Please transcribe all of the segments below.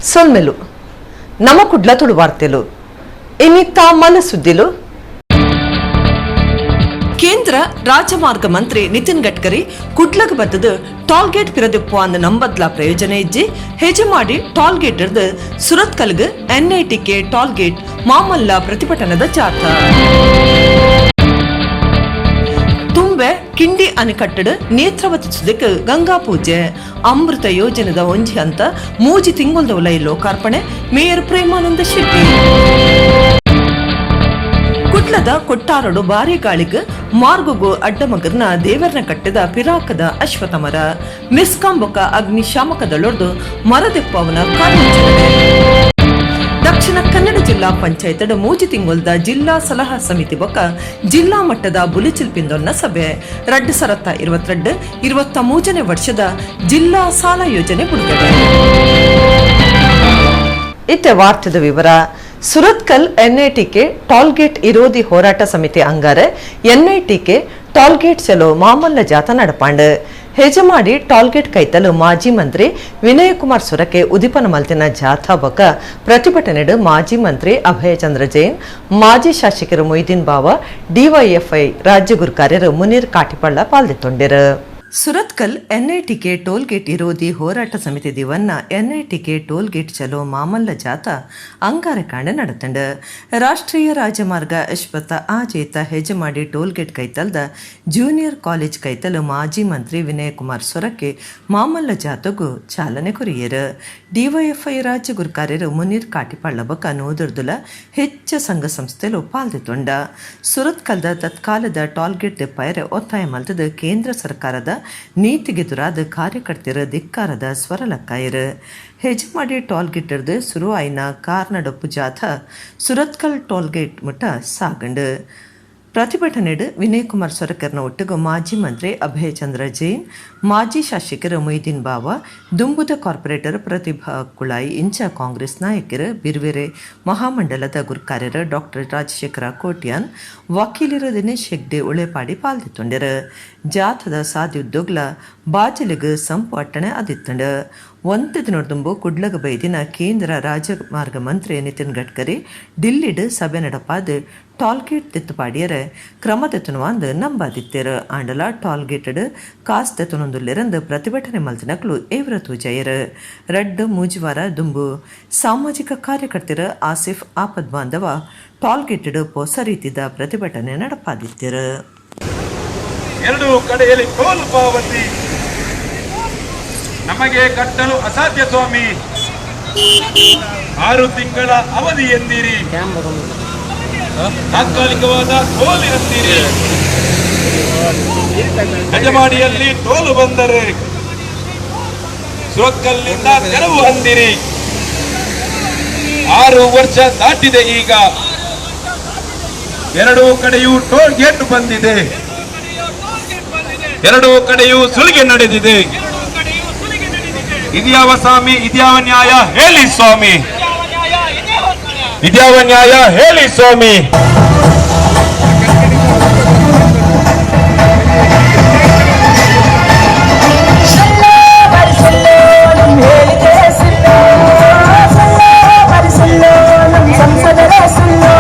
ಸೊಲ್ಮೆಲು ನಮ ಕುಡ್ಲ ತುಳು ವಾರ್ತೆಲು ಇನಿತ್ತ ಮಲ ಸುದ್ದಿಲು. ಕೇಂದ್ರ ರಾಜಮಾರ್ಗ ಮಂತ್ರಿ ನಿತಿನ್ ಗಡ್ಕರಿ ಕುಡ್ಲಗ್ ಬತ್ತದು ಟೋಲ್ಗೇಟ್ ಪಿರದಿಪ್ಪು ಅಂದ್ ನಂಬದ್ಲ ಪ್ರಯೋಜನ ಇಜ್ಜಿ. ಹೆಜಮಾಡಿ ಟೋಲ್ಗೇಟ್ ಇರ್ದು ಸುರತ್ಕಲ್ಗ್ NITK toll gate ಮಾಮಲ್ಲ ಪ್ರತಿಭಟನದ ಜಾಥಾ. ತುಂಬೆ ಕಿಂಡಿ ಅಣೆಕಟ್ಟಡ್ ನೇತ್ರಾವತಿ ಸುದೆಕ್ ಗಂಗಾ ಪೂಜೆ. ಅಮೃತ ಯೋಜನೆದ ಒಂಜಿ ಹಂತ 3 ತಿಂಗೊಲ್ದ ಉಲೈ ಲೋಕಾರ್ಪಣೆ, ಮೇಯರ್ ಪ್ರೇಮಾನಂದ ಶೆಟ್ಟಿ. ಕುಡ್ಲದ ಕೊಟ್ಟಾರಡು ಭಾರಿ ಗಾಳಿಗ್ ಮಾರ್ಗಗು ಅಡ್ಡಮಗರ್ನ ದೇವರನ ಕಟ್ಟೆದ ಪಿರಾಕದ ಅಶ್ವತ್ಥ ಮರ. ಮೆಸ್ಕಾಂ ಬೊಕ್ಕ ಅಗ್ನಿಶಾಮಕ ದಳೊರ್ದು ಮರದೆಪ್ಪವನ ಕಾರ್ಯಾಚರಣೆ. ದಕ್ಷಿಣ ಕನ್ನಡ ಜಿಲ್ಲಾ ಪಂಚಾಯತ್ 3 ತಿಂಗೊಲ್ದ ಜಿಲ್ಲಾ ಸಲಹಾ ಸಮಿತಿ ಬೊಕ್ಕ ಜಿಲ್ಲಾ ಮಟ್ಟದ ಬುಲೆಚಿಲ್ ಪಿಂದೊನ್ನ ಸಭೆ. 2022-23ನೇ ವರ್ಷದ ಜಿಲ್ಲಾ ಸಾಲ ಯೋಜನೆ ಬಿಡುಗಡೆ. ಇತ್ತೆ ವಾರ್ತೆದ ವಿವರ. ಸುರತ್ಕಲ್ NITK toll gate ವಿರೋಧಿ ಹೋರಾಟ ಸಮಿತಿ ಅಂಗಾರೆ NITK toll gate ಚಲೋ ಮಾಮಲ್ಲ ಜಾಥ ನಡಪಾಂಡ್. ಹೆಜಮಾಡಿ ಟೋಲ್ಗೇಟ್ ಕೈತಲು ಮಾಜಿ ಮಂತ್ರಿ ವಿನಯಕುಮಾರ್ ಸೊರಕೆ ಉದಿಪನ ಮಲ್ತಿನ ಜಾಥಾ ಬೊಕ್ಕ ಪ್ರತಿಭಟನೆಡು ಮಾಜಿ ಮಂತ್ರಿ ಅಭಯಚಂದ್ರ ಜೈನ್, ಮಾಜಿ ಶಾಸಕರು ಮೊಯ್ದೀನ್ ಬಾವ, ಡಿವೈಎಫ್ಐ ರಾಜ್ಯ ಗುರುಕಾರ್ಯರು Munir Katipalla ಪಾಲ್ದೆತ್ತೊಂಡೆರು. Surathkal NITK toll gate ವಿರೋಧಿ ಹೋರಾಟ ಸಮಿತಿ ದಿವನ್ನ NITK toll gate ಚಲೋ ಮಾಮಲ್ಲ ಜಾಥಾ ಅಂಗಾರಕಾಂಡ നടത്തണ്ട്. ರಾಷ್ಟ್ರೀಯ ರಾಜಮಾರ್ಗ ಅಶ್ವತ್ಥ ಆಜೇತ ಹೆಜಮಾಡಿ ಟೋಲ್ಗೇಟ್ ಕೈತಲ್ದ ಜೂನಿಯರ್ ಕಾಲೇಜ್ ಕೈತಲು ಮಾಜಿ ಮಂತ್ರಿ ವಿನಯಕುಮಾರ್ ಸೊರಕೆ ಮಾಮಲ್ಲ ಜಾಥಾಗು ಚಾಲನೆ ಕೊರಿಯರು. ಡಿವೈಎಫ್ಐ ರಾಜ್ಯ ಗುರುಕಾರ್ಯರು ಮುನೀರ್ ಕಾಟಿಪಳ್ಳ ಬೊಕ್ಕ ನೂದುರ್ದುಲ ಹೆಚ್ಚ ಸಂಘ ಸಂಸ್ಥೆಲು ಪಾಲ್ದೆತ್ತೊಂಡ. ಸುರತ್ಕಲ್ದ ತತ್ಕಾಲದ ಟೋಲ್ಗೇಟ್ ದೆಪ್ಪಾಯರೆ ಒತ್ತಾಯ ಮಲ್ತದ ಕೇಂದ್ರ ಸರ್ಕಾರದ ನೀತಿಗೆದುರಾದ ಕಾರ್ಯಕರ್ತರ ಧಿಕ್ಕಾರದ ಸ್ವರಲಕ್ಕಾಯರು. ಹೆಜಮಾಡಿ ಟೋಲ್ಗೇಟ್ ಸುರು ಆಯಿನ ಕಾರ್ನಡೊಪ್ಪು ಜಾಥಾ ಸುರತ್ಕಲ್ ಟೋಲ್ಗೇಟ್ ಮುಟ್ಟ ಸಾಗಂಡು. ಪ್ರತಿಭಟನೆಡು ವಿನಯ್ ಕುಮಾರ್ ಸೊರಕರ್ನ ಒಟ್ಟಿಗೆ ಮಾಜಿ ಮಂತ್ರಿ ಅಭಯಚಂದ್ರ ಜೈನ್, ಮಾಜಿ ಶಾಸಕರು ಮೊಯ್ದೀನ್ ಬಾವ, ದುಂಬುದ ಕಾರ್ಪೊರೇಟರ್ ಪ್ರತಿಭಾ ಕುಳಾಯಿ, ಇಂಚ ಕಾಂಗ್ರೆಸ್ ನಾಯಕರು, ಬಿರ್ವೆರೆ ಮಹಾಮಂಡಲದ ಗುರುಕಾರ್ಯರು ಡಾಕ್ಟರ್ ರಾಜಶೇಖರ ಕೋಟ್ಯಾನ್, ವಕೀಲರು ದಿನೇಶ್ ಹೆಗ್ಡೆ ಉಳೆಪಾಡಿ ಪಾಲ್ದೆತ್ತೊಂಡೆರು. ಜಾಥದ ಸಾದಿಯುದ್ದೊಗ್ಲ ಬಾಜಲಿಗ್ ಸಂಪು ಅಟ್ಟಣೆ ಅದಿತ್ತಂಡು. ಒಂತೆ ದಿನೊರ್ದುಂಬು ಕುಡ್ಲಗ ಬೈದಿನ ಕೇಂದ್ರ ರಾಜಮಾರ್ಗ ಮಂತ್ರಿ ನಿತಿನ್ ಗಡ್ಕರಿ ಡಿಲ್ಲಿಡ್ ಸಭೆ ನಡಪಾದ್ ಟೋಲ್ಗೇಟ್ ತೆತ್ತುಪಾಡಿಯರೆ ಕ್ರಮ ತೆತ್ತುನುವಂದು ನಂಬಾದಿತ್ತೇರು. ಆಂಡಲ ಟೋಲ್ಗೇಟ್ ಕಾಸ್ ತೆತ್ತುನೊಂದುಲ್ಲೆರಂದು ಪ್ರತಿಭಟನೆ ಮಲ್ತಿನಕ್ಲು ಏವ್ರ ತೂಜಾಯರು. 2-3 ವಾರ ದುಂಬು ಸಾಮಾಜಿಕ ಕಾರ್ಯಕರ್ತರ ಆಸಿಫ್ ಆಪದ್ ಬಾಂಧವ ಟೋಲ್ಗೇಟ್ ಪೊಸ ರೀತಿದ ಪ್ರತಿಭಟನೆ ನಡಪಾದಿತ್ತೇರು. ಎರಡು ಕಡೆಯಲ್ಲಿ ಟೋಲ್ ಪಾವತಿ ನಮಗೆ ಕಟ್ಟಲು ಅಸಾಧ್ಯ ಸ್ವಾಮಿ. 6 ತಿಂಗಳ ಅವಧಿ ಎಂದಿರಿ, ತಾತ್ಕಾಲಿಕವಾದ ಟೋಲ್ ಇರುತ್ತೀರಿ. ಹೆಜಮಾಡಿಯಲ್ಲಿ ಟೋಲು ಬಂದರೆ ಸುರತ್ಕಲ್ಲಿಂದ ತೆರವು ಅಂದಿರಿ. 6 ವರ್ಷ ದಾಟಿದೆ ಈಗ. ಎರಡೂ ಕಡೆಯೂ ಟೋಲ್ ಗೇಟ್ ಬಂದಿದೆ, ಎರಡೂ ಕಡೆಯೂ ಸುಲಿಗೆ ನಡೆದಿದೆ. ಇದ್ಯಾವ ಸ್ವಾಮಿ, ಇದ್ಯಾವ ನ್ಯಾಯ ಹೇಳಿ ಸ್ವಾಮಿ? ಇದ್ಯಾವ ನ್ಯಾಯ ಹೇಳಿ ಸ್ವಾಮಿ? ಸುಳ್ಳು ಬರಿ ಸುಳ್ಳು, ನಿಮ್ ಹೇಳಿಕೆ ಸುಳ್ಳು. ಸುಳ್ಳು ಬರಿ ಸುಳ್ಳು, ನಮ್ ಸಂಸದರ ಸುಳ್ಳು.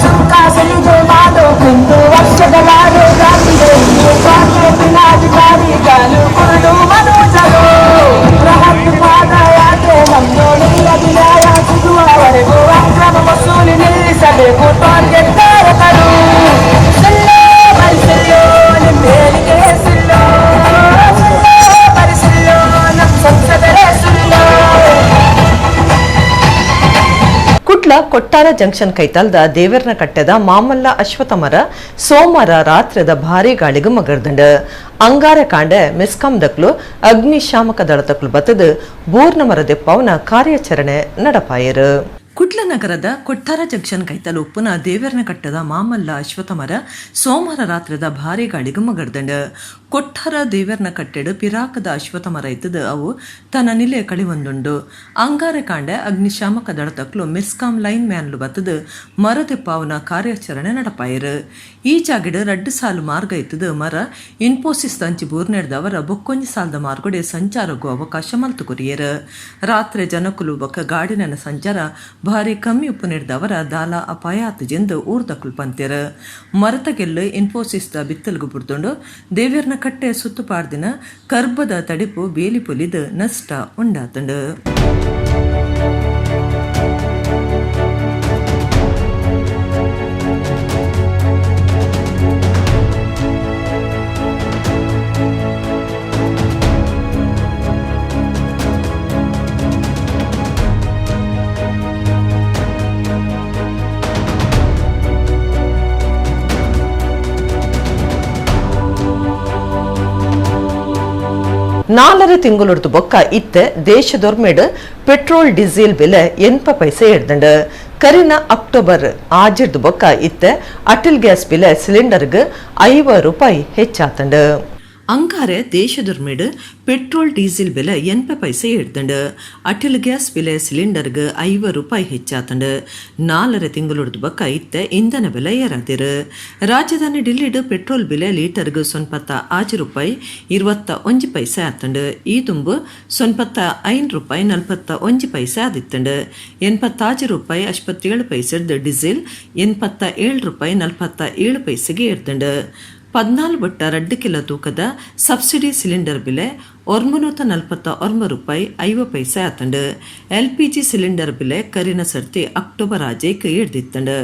ಸುಂಕ ಸುಲಿಗೆ ಮಾಡೋಕೆಂದು ವರ್ಷಗಳಾರು ದಾಟಿದೆ. ಅಧಿಕಾರಿಗಳು ಕುರುಡು ಮನುಜರು. ಬೃಹತ್ ಪಾದಯಾತ್ರೆ ನಮ್ದು, ನಿಲ್ಲದಿ ನ್ಯಾಯ ಸಿಗುವವರೆಗೂ. ಅಕ್ರಮ ವಸೂಲಿ ನಿಲ್ಲಿಸಬೇಕು ಟೋಲ್ಗೇಟ್ ನಾಯಕರು. ಸುಳ್ಳು ಬರಿ ಸುಳ್ಳು, ನಿಮ್ ಹೇಳಿಕೆ ಸುಳ್ಳು. ಸುಳ್ಳು ಬರಿ ಸುಳ್ಳು, ನಮ್ ಸಂಸದರೇ ಸುಳ್ಳು. ಕುಡ್ಲ ಕೊಟ್ಟಾರ ಜಂಕ್ಷನ್ ಕೈತಲ್ದ ದೇವರನ ಕಟ್ಟೆದ ಮಾಮಲ್ಲ ಅಶ್ವತ್ಥ ಮರ ಸೋಮವಾರ ರಾತ್ರಿದ ಭಾರಿ ಗಾಳಿಗೆ ಮಗರ್ದಂಡ. ಅಂಗಾರ ಕಾಂಡೆ ಮೆಸ್ಕಾಂ ದಕ್ಲು, ಅಗ್ನಿಶಾಮಕ ದಳತಕ್ಲು ಬತ್ತದು ಬೂರ್ನ ಮರ ದೆಪ್ಪವನ ಕಾರ್ಯಾಚರಣೆ ನಡಪಾಯರು. ಕುಡ್ಲ ನಗರದ ಕೊಟ್ಟಾರ ಜಂಕ್ಷನ್ ಕೈತಲ್ ಉಪ್ಪುನ ದೇವರನ ಕಟ್ಟದ ಮಾಮಲ್ಲ ಅಶ್ವತ್ಥ ಮರ ಸೋಮವಾರ ರಾತ್ರಿದ ಭಾರಿ ಗಾಳಿಗೆ ಮಗರ್ದಂಡ. ಕೊಟ್ಟಾರ ದೇವರ್ನ ಕಟ್ಟೆಡು ಪಿರಾಕದ ಅಶ್ವಥ ಮರ ಇತ್ತದ ಅವು ತನ್ನ ನಿಲೆ ಕಳಿವೊಂದುಂಡು. ಅಂಗಾರೆ ಕಾಂಡೆ ಅಗ್ನಿಶಾಮಕ ದಳತಕ್ಲು ಮೆಸ್ಕಾಂ ಲೈನ್ ಮ್ಯಾನ್ಲು ಬತ್ತದು ಮರದೆಪ್ಪಾವನ ಕಾರ್ಯಾಚರಣೆ ನಡಪಾಯರು. ಈ ಜಾಗಡ್ 2 ಸಾಲು ಮಾರ್ಗ ಇತ್ತದು ಮರ ಇನ್ಫೋಸಿಸ್ ತಂಚಿ ಬೂರ್ನೆಡ್ದವರ ಬೊಕ್ಕೊಂಜಿ ಸಾಲದ ಮಾರ್ಗಡೆ ಸಂಚಾರಕ್ಕೂ ಅವಕಾಶ ಮಲ್ತು ಕೊರಿಯರು. ರಾತ್ರಿ ಜನಕುಲು ಬೊಕ್ಕ ಗಾಡಿನ ಸಂಚಾರ ಭಾರಿ ಕಮ್ಮಿ ಉಪ್ಪು ನೆಡ್ದವರ ದಾಲ ಅಪಾಯ ಆತಜೆಂದು ಊರ್ದಕ್ಲು ಪಂತೆರು. ಮರತಗೆಲ್ಲು ಇನ್ಫೋಸಿಸ್ the ಬಿತ್ತಲ್ಗು ಬುಡ್ದುಂಡು ದೇವೆರ್ನ ಕಟ್ಟೆ ಸುತ್ತು ಪಾಡ್ದಿನ ಕರ್ಬದ ತಡಿಪು ಬೇಲಿ ಪೊಲಿದು ನಷ್ಟ ಉಂಡಾತಂಡು. ನಾಲ್ಕರ ತಿಂಗಳೊಡ್ದು ಬೊಕ್ಕ ಇತ್ತೆ ದೇಶದೊರ್ಮೆಡ್ ಪೆಟ್ರೋಲ್ ಡೀಸೆಲ್ ಬೆಲೆ 80 ಪೈಸೆ ಎಡ್ದಂಡು. ಕರಿನ ಅಕ್ಟೋಬರ್ ಆಜಿರ್ದು ಬೊಕ್ಕ ಇತ್ತೆ ಅಟಲ್ ಗ್ಯಾಸ್ ಬೆಲೆ ಸಿಲಿಂಡರ್ಗ್ 50 ರೂಪಾಯಿ ಹೆಚ್ಚಾತಂಡು. ಅಂಗಾರೆ ದೇಶದೊರ್ಮೆಡ್ ಪೆಟ್ರೋಲ್ ಡೀಸೆಲ್ ಬೆಲೆ 80 ಪೈಸೆ ಎಡ್ದಂಡು. ಅಟಲ್ ಗ್ಯಾಸ್ ಬೆಲೆ ಸಿಲಿಂಡರ್ಗ್ 50 ರೂಪಾಯಿ ಹೆಚ್ಚಾತಂಡು. 4.5 ತಿಂಗಳೊಡ್ದು ಬೊಕ್ಕ ಇತ್ತೆ ಇಂಧನ ಬೆಲೆ ಏರಾದಿರು. ರಾಜಧಾನಿ ಡಿಲ್ಲಿಡ್ ಪೆಟ್ರೋಲ್ ಬೆಲೆ ಲೀಟರ್ಗ್ 96 ರೂಪಾಯಿ 21 ಪೈಸೆ ಆತಂಡು. ಈ ತುಂಬು 95 ರೂಪಾಯಿ 41 ಪೈಸೆ ಆದಿತ್ತಂಡು. 86 ರೂಪಾಯಿ 57 ಪೈಸೆಡ್ದು ಡೀಸೆಲ್ 87 ರೂಪಾಯಿ 47 ಪೈಸೆಗೆ ಏರ್ದಂಡು. 14 ಬಟ್ಟ 2 ಕಿಲೋ ತೂಕದ ಸಬ್ಸಿಡಿ ಸಿಲಿಂಡರ್ ಬೆಲೆ 949 ರೂಪಾಯಿ 50 ಪೈಸೆ ಆತಂಡು. LPG cylinder ಬೆಲೆ ಕರಿನ ಸರ್ತಿ ಅಕ್ಟೋಬರ್ ಆಜೇಕ್ ಏರ್ದಿತ್ತಂಡು.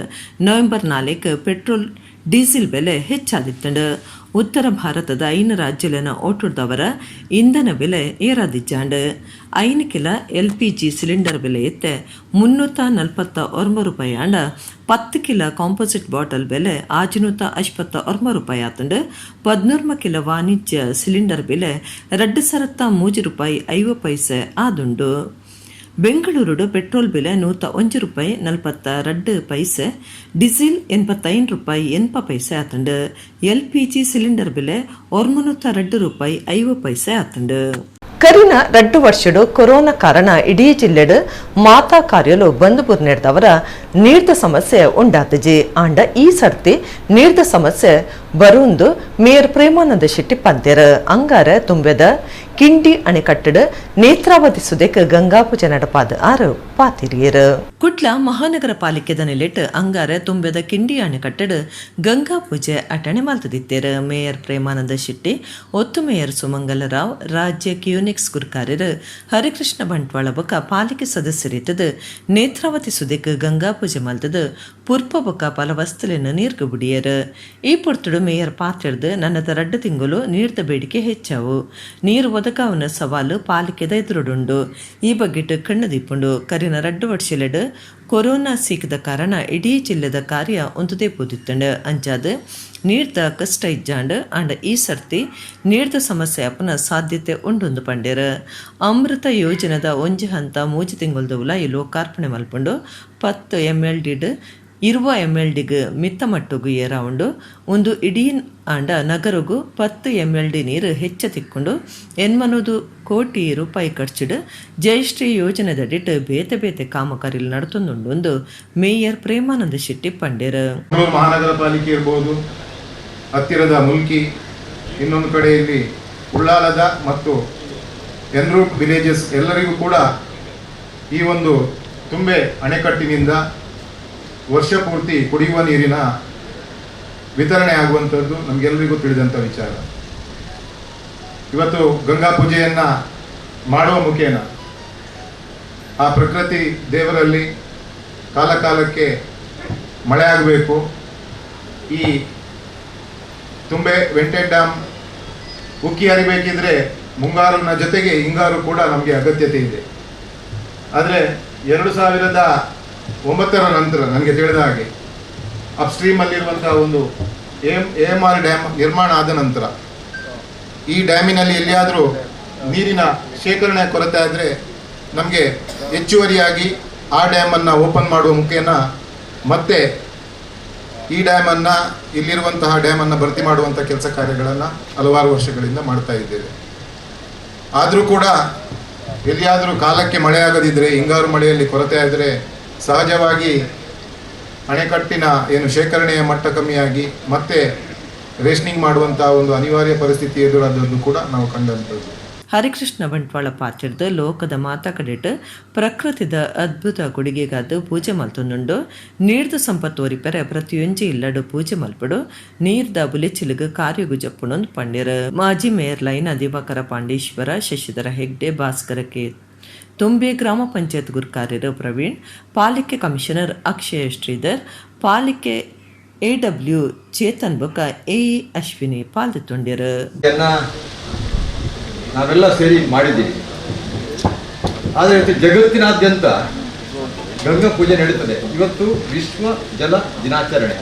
November 4 petrol diesel ಬೆಲೆ ಹೆಚ್ಚಾದಿತ್ತಂಡು. ಉತ್ತರ ಭಾರತದ 5 ರಾಜ್ಯಲೆನ ಓಟುಡ್ದವರ ಇಂಧನ ಬೆಲೆ ಏರಾದಿಜ್ಜಾಂಡು. 5 kilo LPG cylinder ಬೆಲೆ ಎತ್ತೆ 349 ರೂಪಾಯಿ ಆಂಡ 10 kilo composite bottle ಬೆಲೆ 659 ರೂಪಾಯಿ ಆತಂಡು. 13 ಕಿಲೋ ವಾಣಿಜ್ಯ ಸಿಲಿಂಡರ್ ಬೆಲೆ 2,003 ರೂಪಾಯಿ 50 ಪೈಸೆ ಆದುಂಡು. ಬೆಂಗಳೂರು ಪೆಟ್ರೋಲ್ ಬೆಲೆ 101 ರೂಪಾಯಿ 42 ಪೈಸೆ, ಡೀಸೆಲ್ 85 ರೂಪಾಯಿ 80 ಪೈಸೆ ಆತಂಡು. LPG cylinder ಬೆಲೆ 902 ರೂಪಾಯಿ 50 ಪೈಸೆ ಆತಂಡು. ಕರಿನ 2 ವರ್ಷಡು ಕೊರೋನಾ ಕಾರಣ ಇಡೀ ಜಿಲ್ಲೆಡು ಮಾತಾ ಕಾರ್ಯಲು ಬಂದ್ ಬುರ್ನೆಡ್ದವರ ನೀರ್ದ ಸಮಸ್ಯೆ ಉಂಡಾತಜಿ. ಆಂಡ ಈ ಸರ್ತಿ ನೀರ್ದ ಸಮಸ್ಯೆ ಬರುಂದು ಮೇಯರ್ ಪ್ರೇಮಾನಂದ ಶೆಟ್ಟಿ ಪಂತೇರು. ಅಂಗಾರ ತುಂಬೆದ ಕಿಂಡಿ ಅಣೆಕಟ್ಟಡು ನೇತ್ರಾವತಿ ಸುದೇಕ್ ಗಂಗಾ ಪೂಜೆ ನಡಪಾದ ಆರು ಪಾತಿರಿಯರು. ಕುಟ್ಲ ಮಹಾನಗರ ಪಾಲಿಕೆದ ನೆಲೆಟ್ ಅಂಗಾರ ತುಂಬೆದ ಕಿಂಡಿ ಅಣೆಕಟ್ಟಡು ಗಂಗಾ ಪೂಜೆ ಅಟಣೆ ಮಲ್ತದಿತ್ತೇರು. ಮೇಯರ್ ಪ್ರೇಮಾನಂದ ಶೆಟ್ಟಿ, ಒತ್ತು ಮೇಯರ್ ಸುಮಂಗಲ ರಾವ್, ರಾಜ್ಯ ಕ್ಯೂನಿಕ್ಸ್ ಗುರ್ಕಾರ್ಯರು ಹರಿಕೃಷ್ಣ ಬಂಟ್ವಾಳ ಬೊಕ ಪಾಲಿಕೆ ಸದಸ್ಯರಿತ್ತದು ನೇತ್ರಾವತಿ ಸುದೇಕ್ ಗಂಗಾ ಪೂಜೆ ಮಲ್ತದು ಪುರ್ಪ ಬೊಕ ಫಲವಸ್ತುಲಿನ ನೀರ್ಗು ಬುಡಿಯರು. ಈ ಪೊರ್ತುಡು ಮೇಯರ್ ಪಾತ್ರೆಡ್ದು ನನ್ನದ 2 ತಿಂಗಳು ನೀರ್ದ ಬೇಡಿಕೆ ಹೆಚ್ಚಾವು. ನೀರು ಒದಗಾವನ ಸವಾಲು ಪಾಲಿಕೆದ ಎದುರುಡುಂಡು. ಈ ಬಗ್ಗೆಟ್ ಕಣ್ಣು ದೀಪುಂಡು. ಕರಿನ 2 ವರ್ಷಲೆಡ್ ಕೊರೋನಾ ಸೀಕದ ಕಾರಣ ಇಡೀ ಜಿಲ್ಲೆದ ಕಾರ್ಯ ಒಂದುದೇ ಪೋದಿತ್ತಂಡು. ಅಂಚಾದ ನೀರ್ದ ಕಷ್ಟ ಇಜ್ಜಾಂಡ್ ಆಂಡ ಈ ಸರ್ತಿ ನೀರ್ದ ಸಮಸ್ಯೆ ಅಪ್ಪನ ಸಾಧ್ಯತೆ ಉಂಡೊಂದು ಪಂಡೇರು. ಅಮೃತ ಯೋಜನೆದ ಒಂಜಿ ಹಂತ 3 ತಿಂಗಳದವುಲ ಈ ಲೋಕಾರ್ಪಣೆ ಮಲ್ಪುಂಡು. 10 MLD ಇರುವ MLDಗ್ ಮಿತ್ತ ಮಟ್ಟಗು ಏರಾವುಂಡು. ಒಂದು ಇಡೀ ಆಂಡ ನಗರಗು 10 MLD ನೀರು ಹೆಚ್ಚ ತಿಕ್ಕೊಂಡು 800 ಕೋಟಿ ರೂಪಾಯಿ ಖರ್ಚಿಡು ಜಯಶ್ರೀ ಯೋಜನೆದಡಿಟ್ ಬೇತೆ ಬೇತೆ ಕಾಮಗಾರಿಲು ನಡತೊಂದುಂಡು ಒಂದು ಮೇಯರ್ ಪ್ರೇಮಾನಂದ ಶೆಟ್ಟಿ ಪಂಡೇರು. ಮಂಗಳೂರು ಮಹಾನಗರ ಪಾಲಿಕೆ ಇರ್ಬೋದು, ಹತ್ತಿರದ ಮುಲ್ಕಿ, ಇನ್ನೊಂದು ಕಡೆಯಲ್ಲಿ ಉಳ್ಳಾಲದ ಮತ್ತು en route villages ಎಲ್ಲರಿಗೂ ಕೂಡ ಈ ಒಂದು ತುಂಬೆ ಅಣೆಕಟ್ಟಿನಿಂದ ವರ್ಷ ಪೂರ್ತಿ ಕುಡಿಯುವ ನೀರಿನ ವಿತರಣೆ ಆಗುವಂಥದ್ದು ನಮಗೆಲ್ಲರಿಗೂ ತಿಳಿದಂಥ ವಿಚಾರ. ಇವತ್ತು ಗಂಗಾ ಪೂಜೆಯನ್ನು ಮಾಡುವ ಮುಖೇನ ಆ ಪ್ರಕೃತಿ ದೇವರಲ್ಲಿ ಕಾಲಕಾಲಕ್ಕೆ ಮಳೆ ಆಗಬೇಕು. ಈ ತುಂಬೆ ವೆಂಟೆಡ್ ಡ್ಯಾಮ್ ಉಕ್ಕಿ ಹರಿಬೇಕಿದ್ರೆ ಮುಂಗಾರಿನ ಜೊತೆಗೆ ಹಿಂಗಾರು ಕೂಡ ನಮಗೆ ಅಗತ್ಯತೆ ಇದೆ. ಆದರೆ 2009 ನಂತರ ನನಗೆ ತಿಳಿದ ಹಾಗೆ ಅಪ್ಸ್ಟ್ರೀಮಲ್ಲಿರುವಂಥ ಒಂದು AMR dam ನಿರ್ಮಾಣ ಆದ ನಂತರ ಈ ಡ್ಯಾಮಿನಲ್ಲಿ ಎಲ್ಲಿಯಾದರೂ ನೀರಿನ ಶೇಖರಣೆ ಕೊರತೆ ಆದರೆ ನಮಗೆ ಹೆಚ್ಚುವರಿಯಾಗಿ ಆ ಡ್ಯಾಮನ್ನು ಓಪನ್ ಮಾಡುವ ಮುಖೇನ ಮತ್ತೆ ಈ ಡ್ಯಾಮನ್ನು, ಇಲ್ಲಿರುವಂತಹ ಡ್ಯಾಮನ್ನು ಭರ್ತಿ ಮಾಡುವಂಥ ಕೆಲಸ ಕಾರ್ಯಗಳನ್ನು ಹಲವಾರು ವರ್ಷಗಳಿಂದ ಮಾಡ್ತಾ ಇದ್ದೇವೆ. ಆದರೂ ಕೂಡ ಎಲ್ಲಿಯಾದರೂ ಕಾಲಕ್ಕೆ ಮಳೆ ಆಗದಿದ್ದರೆ, ಹಿಂಗಾರು ಮಳೆಯಲ್ಲಿ ಕೊರತೆ ಆದರೆ ಸಹಜವಾಗಿ ಅಣೆಕಟ್ಟಿನ ಏನು ಶೇಖರಣೆಯ ಮಟ್ಟ ಕಮ್ಮಿಯಾಗಿ ಮತ್ತೆ ರೇಷನಿಂಗ್ ಮಾಡುವಂಥ ಒಂದು ಅನಿವಾರ್ಯ ಪರಿಸ್ಥಿತಿ ಎದುರಾದದ್ದು ಕೂಡ ನಾವು ಕಂಡಂಥದ್ದು. ಹರಿಕೃಷ್ಣ ಬಂಟ್ವಾಳ ಪಾತಿರ್ದು ಲೋಕದ ಮಾತಾ ಕಡೆಟ್ ಪ್ರಕೃತಿದ ಅದ್ಭುತ ಕೊಡುಗೆಗಾದ ಪೂಜೆ ಮಲ್ತೊಂದುಂಡು. ನೀರ್ದ ಸಂಪತ್ತು ಒರಿಪೆರೆ ಪ್ರತಿಯೊಂಜಿ ಇಲ್ಲಡು ಪೂಜೆ ಮಲ್ಪಡು ನೀರ್ದ ಬುಲೆಚಿಲುಗು ಕಾರ್ಯಗು ಜಪ್ಪುಣೊಂದು ಪಂಡಿರು. ಮಾಜಿ ಮೇಯರ್ ಲೈನ ದಿವಾಕರ ಪಾಂಡೇಶ್ವರ, ಶಶಿಧರ ಹೆಗ್ಡೆ, ಭಾಸ್ಕರ ಕೆ ತುಂಬೆ, ಗ್ರಾಮ ಪಂಚಾಯತ್ ಗುರುಕಾರ್ಯರು ಪ್ರವೀಣ್, ಪಾಲಿಕೆ ಕಮಿಷನರ್ ಅಕ್ಷಯ ಶ್ರೀಧರ್, ಪಾಲಿಕೆ ಎಡಬ್ಲ್ಯೂ ಚೇತನ್ ಬೊಕ್ಕ ಎ ಅಶ್ವಿನಿ ಪಾಲ್ದೆತ್ತೊಂಡಿರು. ನಾವೆಲ್ಲ ಸೇರಿ ಮಾಡಿದ್ದೀವಿ. ಆದರೆ ಇವತ್ತು ಜಗತ್ತಿನಾದ್ಯಂತ ಗಂಗಾ ಪೂಜೆ ನಡೀತದೆ. ಇವತ್ತು ವಿಶ್ವ ಜಲ ದಿನಾಚರಣೆ.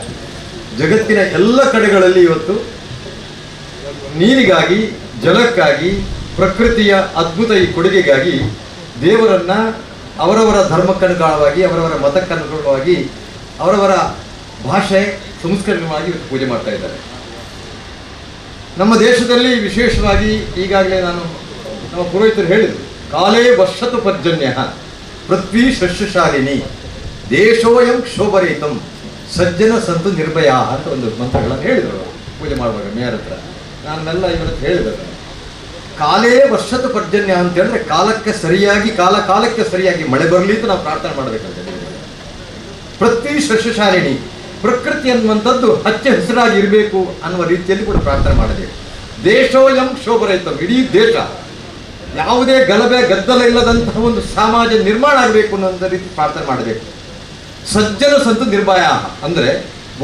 ಜಗತ್ತಿನ ಎಲ್ಲ ಕಡೆಗಳಲ್ಲಿ ಇವತ್ತು ನೀರಿಗಾಗಿ, ಜಲಕ್ಕಾಗಿ, ಪ್ರಕೃತಿಯ ಅದ್ಭುತ ಈ ಕೊಡುಗೆಗಾಗಿ ದೇವರನ್ನ ಅವರವರ ಧರ್ಮಕ್ಕನುಗುಣವಾಗಿ, ಅವರವರ ಮತಕ್ಕನುಗುಣವಾಗಿ, ಅವರವರ ಭಾಷೆ ಸಂಸ್ಕರಣವಾಗಿ ಇವತ್ತು ಪೂಜೆ ಮಾಡ್ತಾ ಇದ್ದಾರೆ. ನಮ್ಮ ದೇಶದಲ್ಲಿ ವಿಶೇಷವಾಗಿ ಈಗಾಗಲೇ ನಾನು ನಮ್ಮ ಪುರೋಹಿತರು ಹೇಳಿದರು, ಕಾಲೇ ವರ್ಷತು ಪರ್ಜನ್ಯ ಪೃಥ್ವಿ ಸಸ್ಯಶಾಲಿನಿ ದೇಶೋಯಂ ಕ್ಷೋಭರಹಿತಂ ಸಜ್ಜನ ಸಂತು ನಿರ್ಭಯ ಅಂತ ಒಂದು ಮಂತ್ರಗಳನ್ನು ಹೇಳಿದರು ಪೂಜೆ ಮಾಡುವಾಗ ಮೇಯರ್ ಹತ್ರ. ನಾನೆಲ್ಲ ಇವರ ಹತ್ರ ಹೇಳಿದರು, ಕಾಲೇ ವರ್ಷದ ಪರ್ಜನ್ಯ ಅಂತ ಹೇಳಿದ್ರೆ ಕಾಲಕ್ಕೆ ಸರಿಯಾಗಿ, ಕಾಲಕ್ಕೆ ಸರಿಯಾಗಿ ಮಳೆ ಬರಲಿ ಅಂತ ನಾವು ಪ್ರಾರ್ಥನೆ ಮಾಡಬೇಕಂತ. ಪೃಥ್ವಿ ಸಸ್ಯಶಾಲಿನಿ, ಪ್ರಕೃತಿ ಅನ್ನುವಂಥದ್ದು ಹಚ್ಚ ಹಸಿರಾಗಿ ಇರಬೇಕು ಅನ್ನುವ ರೀತಿಯಲ್ಲಿ ಕೂಡ ಪ್ರಾರ್ಥನೆ ಮಾಡಬೇಕು. ದೇಶೋಯಂ ಕ್ಷೋಭರಹಿತಂ, ಇಡೀ ದೇಶ ಯಾವುದೇ ಗಲಭೆ ಗದ್ದಲ ಇಲ್ಲದಂತಹ ಒಂದು ಸಮಾಜ ನಿರ್ಮಾಣ ಆಗಬೇಕು ಅನ್ನುವಂಥ ರೀತಿ ಪ್ರಾರ್ಥನೆ ಮಾಡಬೇಕು. ಸಜ್ಜನ ಸಂತು ನಿರ್ಭಯ ಅಂದರೆ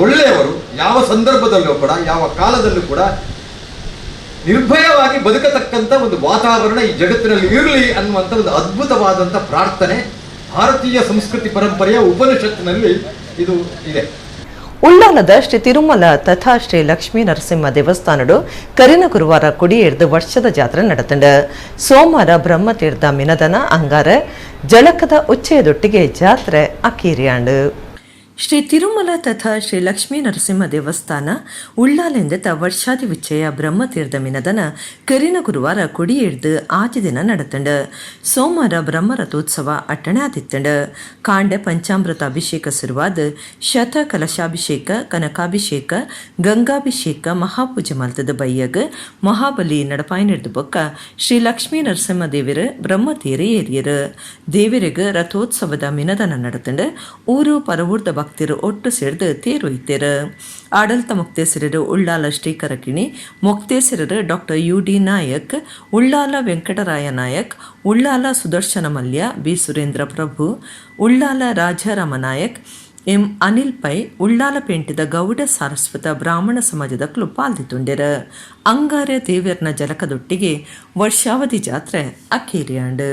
ಒಳ್ಳೆಯವರು ಯಾವ ಸಂದರ್ಭದಲ್ಲೂ ಕೂಡ, ಯಾವ ಕಾಲದಲ್ಲೂ ಕೂಡ ನಿರ್ಭಯವಾಗಿ ಬದುಕತಕ್ಕಂಥ ಒಂದು ವಾತಾವರಣ ಈ ಜಗತ್ತಿನಲ್ಲಿ ಇರಲಿ ಅನ್ನುವಂಥ ಒಂದು ಅದ್ಭುತವಾದಂಥ ಪ್ರಾರ್ಥನೆ ಭಾರತೀಯ ಸಂಸ್ಕೃತಿ ಪರಂಪರೆಯ ಉಪನಿಷತ್ತಿನಲ್ಲಿ ಇದು ಇದೆ. ಉಳ್ಳಾಲದ ಶ್ರೀ ತಿರುಮಲ ತಥಾ ಶ್ರೀ ಲಕ್ಷ್ಮೀ ನರಸಿಂಹ ದೇವಸ್ಥಾನಡು ಕರಿನ ಗುರುವಾರ ಕುಡಿಯೇರ್ದು ವರ್ಷದ ಜಾತ್ರೆ ನಡೆತಂಡ. ಸೋಮವಾರ ಬ್ರಹ್ಮತೀರ್ಥ ಮಿನದನ, ಅಂಗಾರ ಜಳಕದ ಉಚ್ಚಯದೊಟ್ಟಿಗೆ ಜಾತ್ರೆ ಅಕೀರಿಯಾಂಡು. ಶ್ರೀ ತಿರುಮಲ ತಥಾ ಶ್ರೀ ಲಕ್ಷ್ಮೀ ನರಸಿಂಹ ದೇವಸ್ಥಾನ ಉಳ್ಳಾಲೆಂದೆತ ವರ್ಷಾದಿ ಉಚ್ಚಯ ಬ್ರಹ್ಮತೀರ್ಥ ಮಿನದನ ಕರಿನ ಗುರುವಾರ ಕೊಡಿಯೇರ್ದು ಆಜಿ ದಿನ ನಡೆತಂಡ. ಸೋಮವಾರ ಬ್ರಹ್ಮರಥೋತ್ಸವ ಅಟ್ಟಣೆ ಆದಿತ್ತಂಡ. ಕಾಂಡೆ ಪಂಚಾಮೃತ ಅಭಿಷೇಕ ಶುರುವಾದ ಶತ ಕಲಶಾಭಿಷೇಕ, ಕನಕಾಭಿಷೇಕ, ಗಂಗಾಭಿಷೇಕ, ಮಹಾಪೂಜೆ ಮಲ್ತದ ಬಯ್ಯಗ್ ಮಹಾಬಲಿ ನಡಪಾಯಿನಿಡ್ದು ಬೊಕ್ಕ ಶ್ರೀ ಲಕ್ಷ್ಮೀ ನರಸಿಂಹ ದೇವಿರ ಬ್ರಹ್ಮತೀರ ಏರಿಯರು. ದೇವಿರಿಗ್ ರಥೋತ್ಸವದ ಮಿನದನ ನಡೆತಂಡ. ಊರು ಪರವೂರ್ದ ಭಕ್ತರು ಒಟ್ಟು ಸೇರ್ದು ತೇರೊಯ್ತೇರು. ಆಡಳಿತ ಮೊಕ್ತೇಸರರು Ullal ಶ್ರೀಕರಕಿಣಿ, ಮೊಕ್ತೇಸರರು doctor U D Nayak, Ullal Venkataraya Nayak, Ullal Sudarshana Mallya, B Surendra Prabhu, Ullal Rajarama Nayak, M Anil Pai, Ullal ಪೇಂಟಿದ Gowda ಸಾರಸ್ವತ ಬ್ರಾಹ್ಮಣ ಸಮಾಜದ ಕ್ಲು ಪಾಲ್ದಿತ್ತುಂಡೆರ. ಅಂಗಾರೆ ದೇವರ್ನ ಜಲಕದೊಟ್ಟಿಗೆ ವರ್ಷಾವಧಿ ಜಾತ್ರೆ ಅಕ್ಕೇರಿಯಾಂಡು.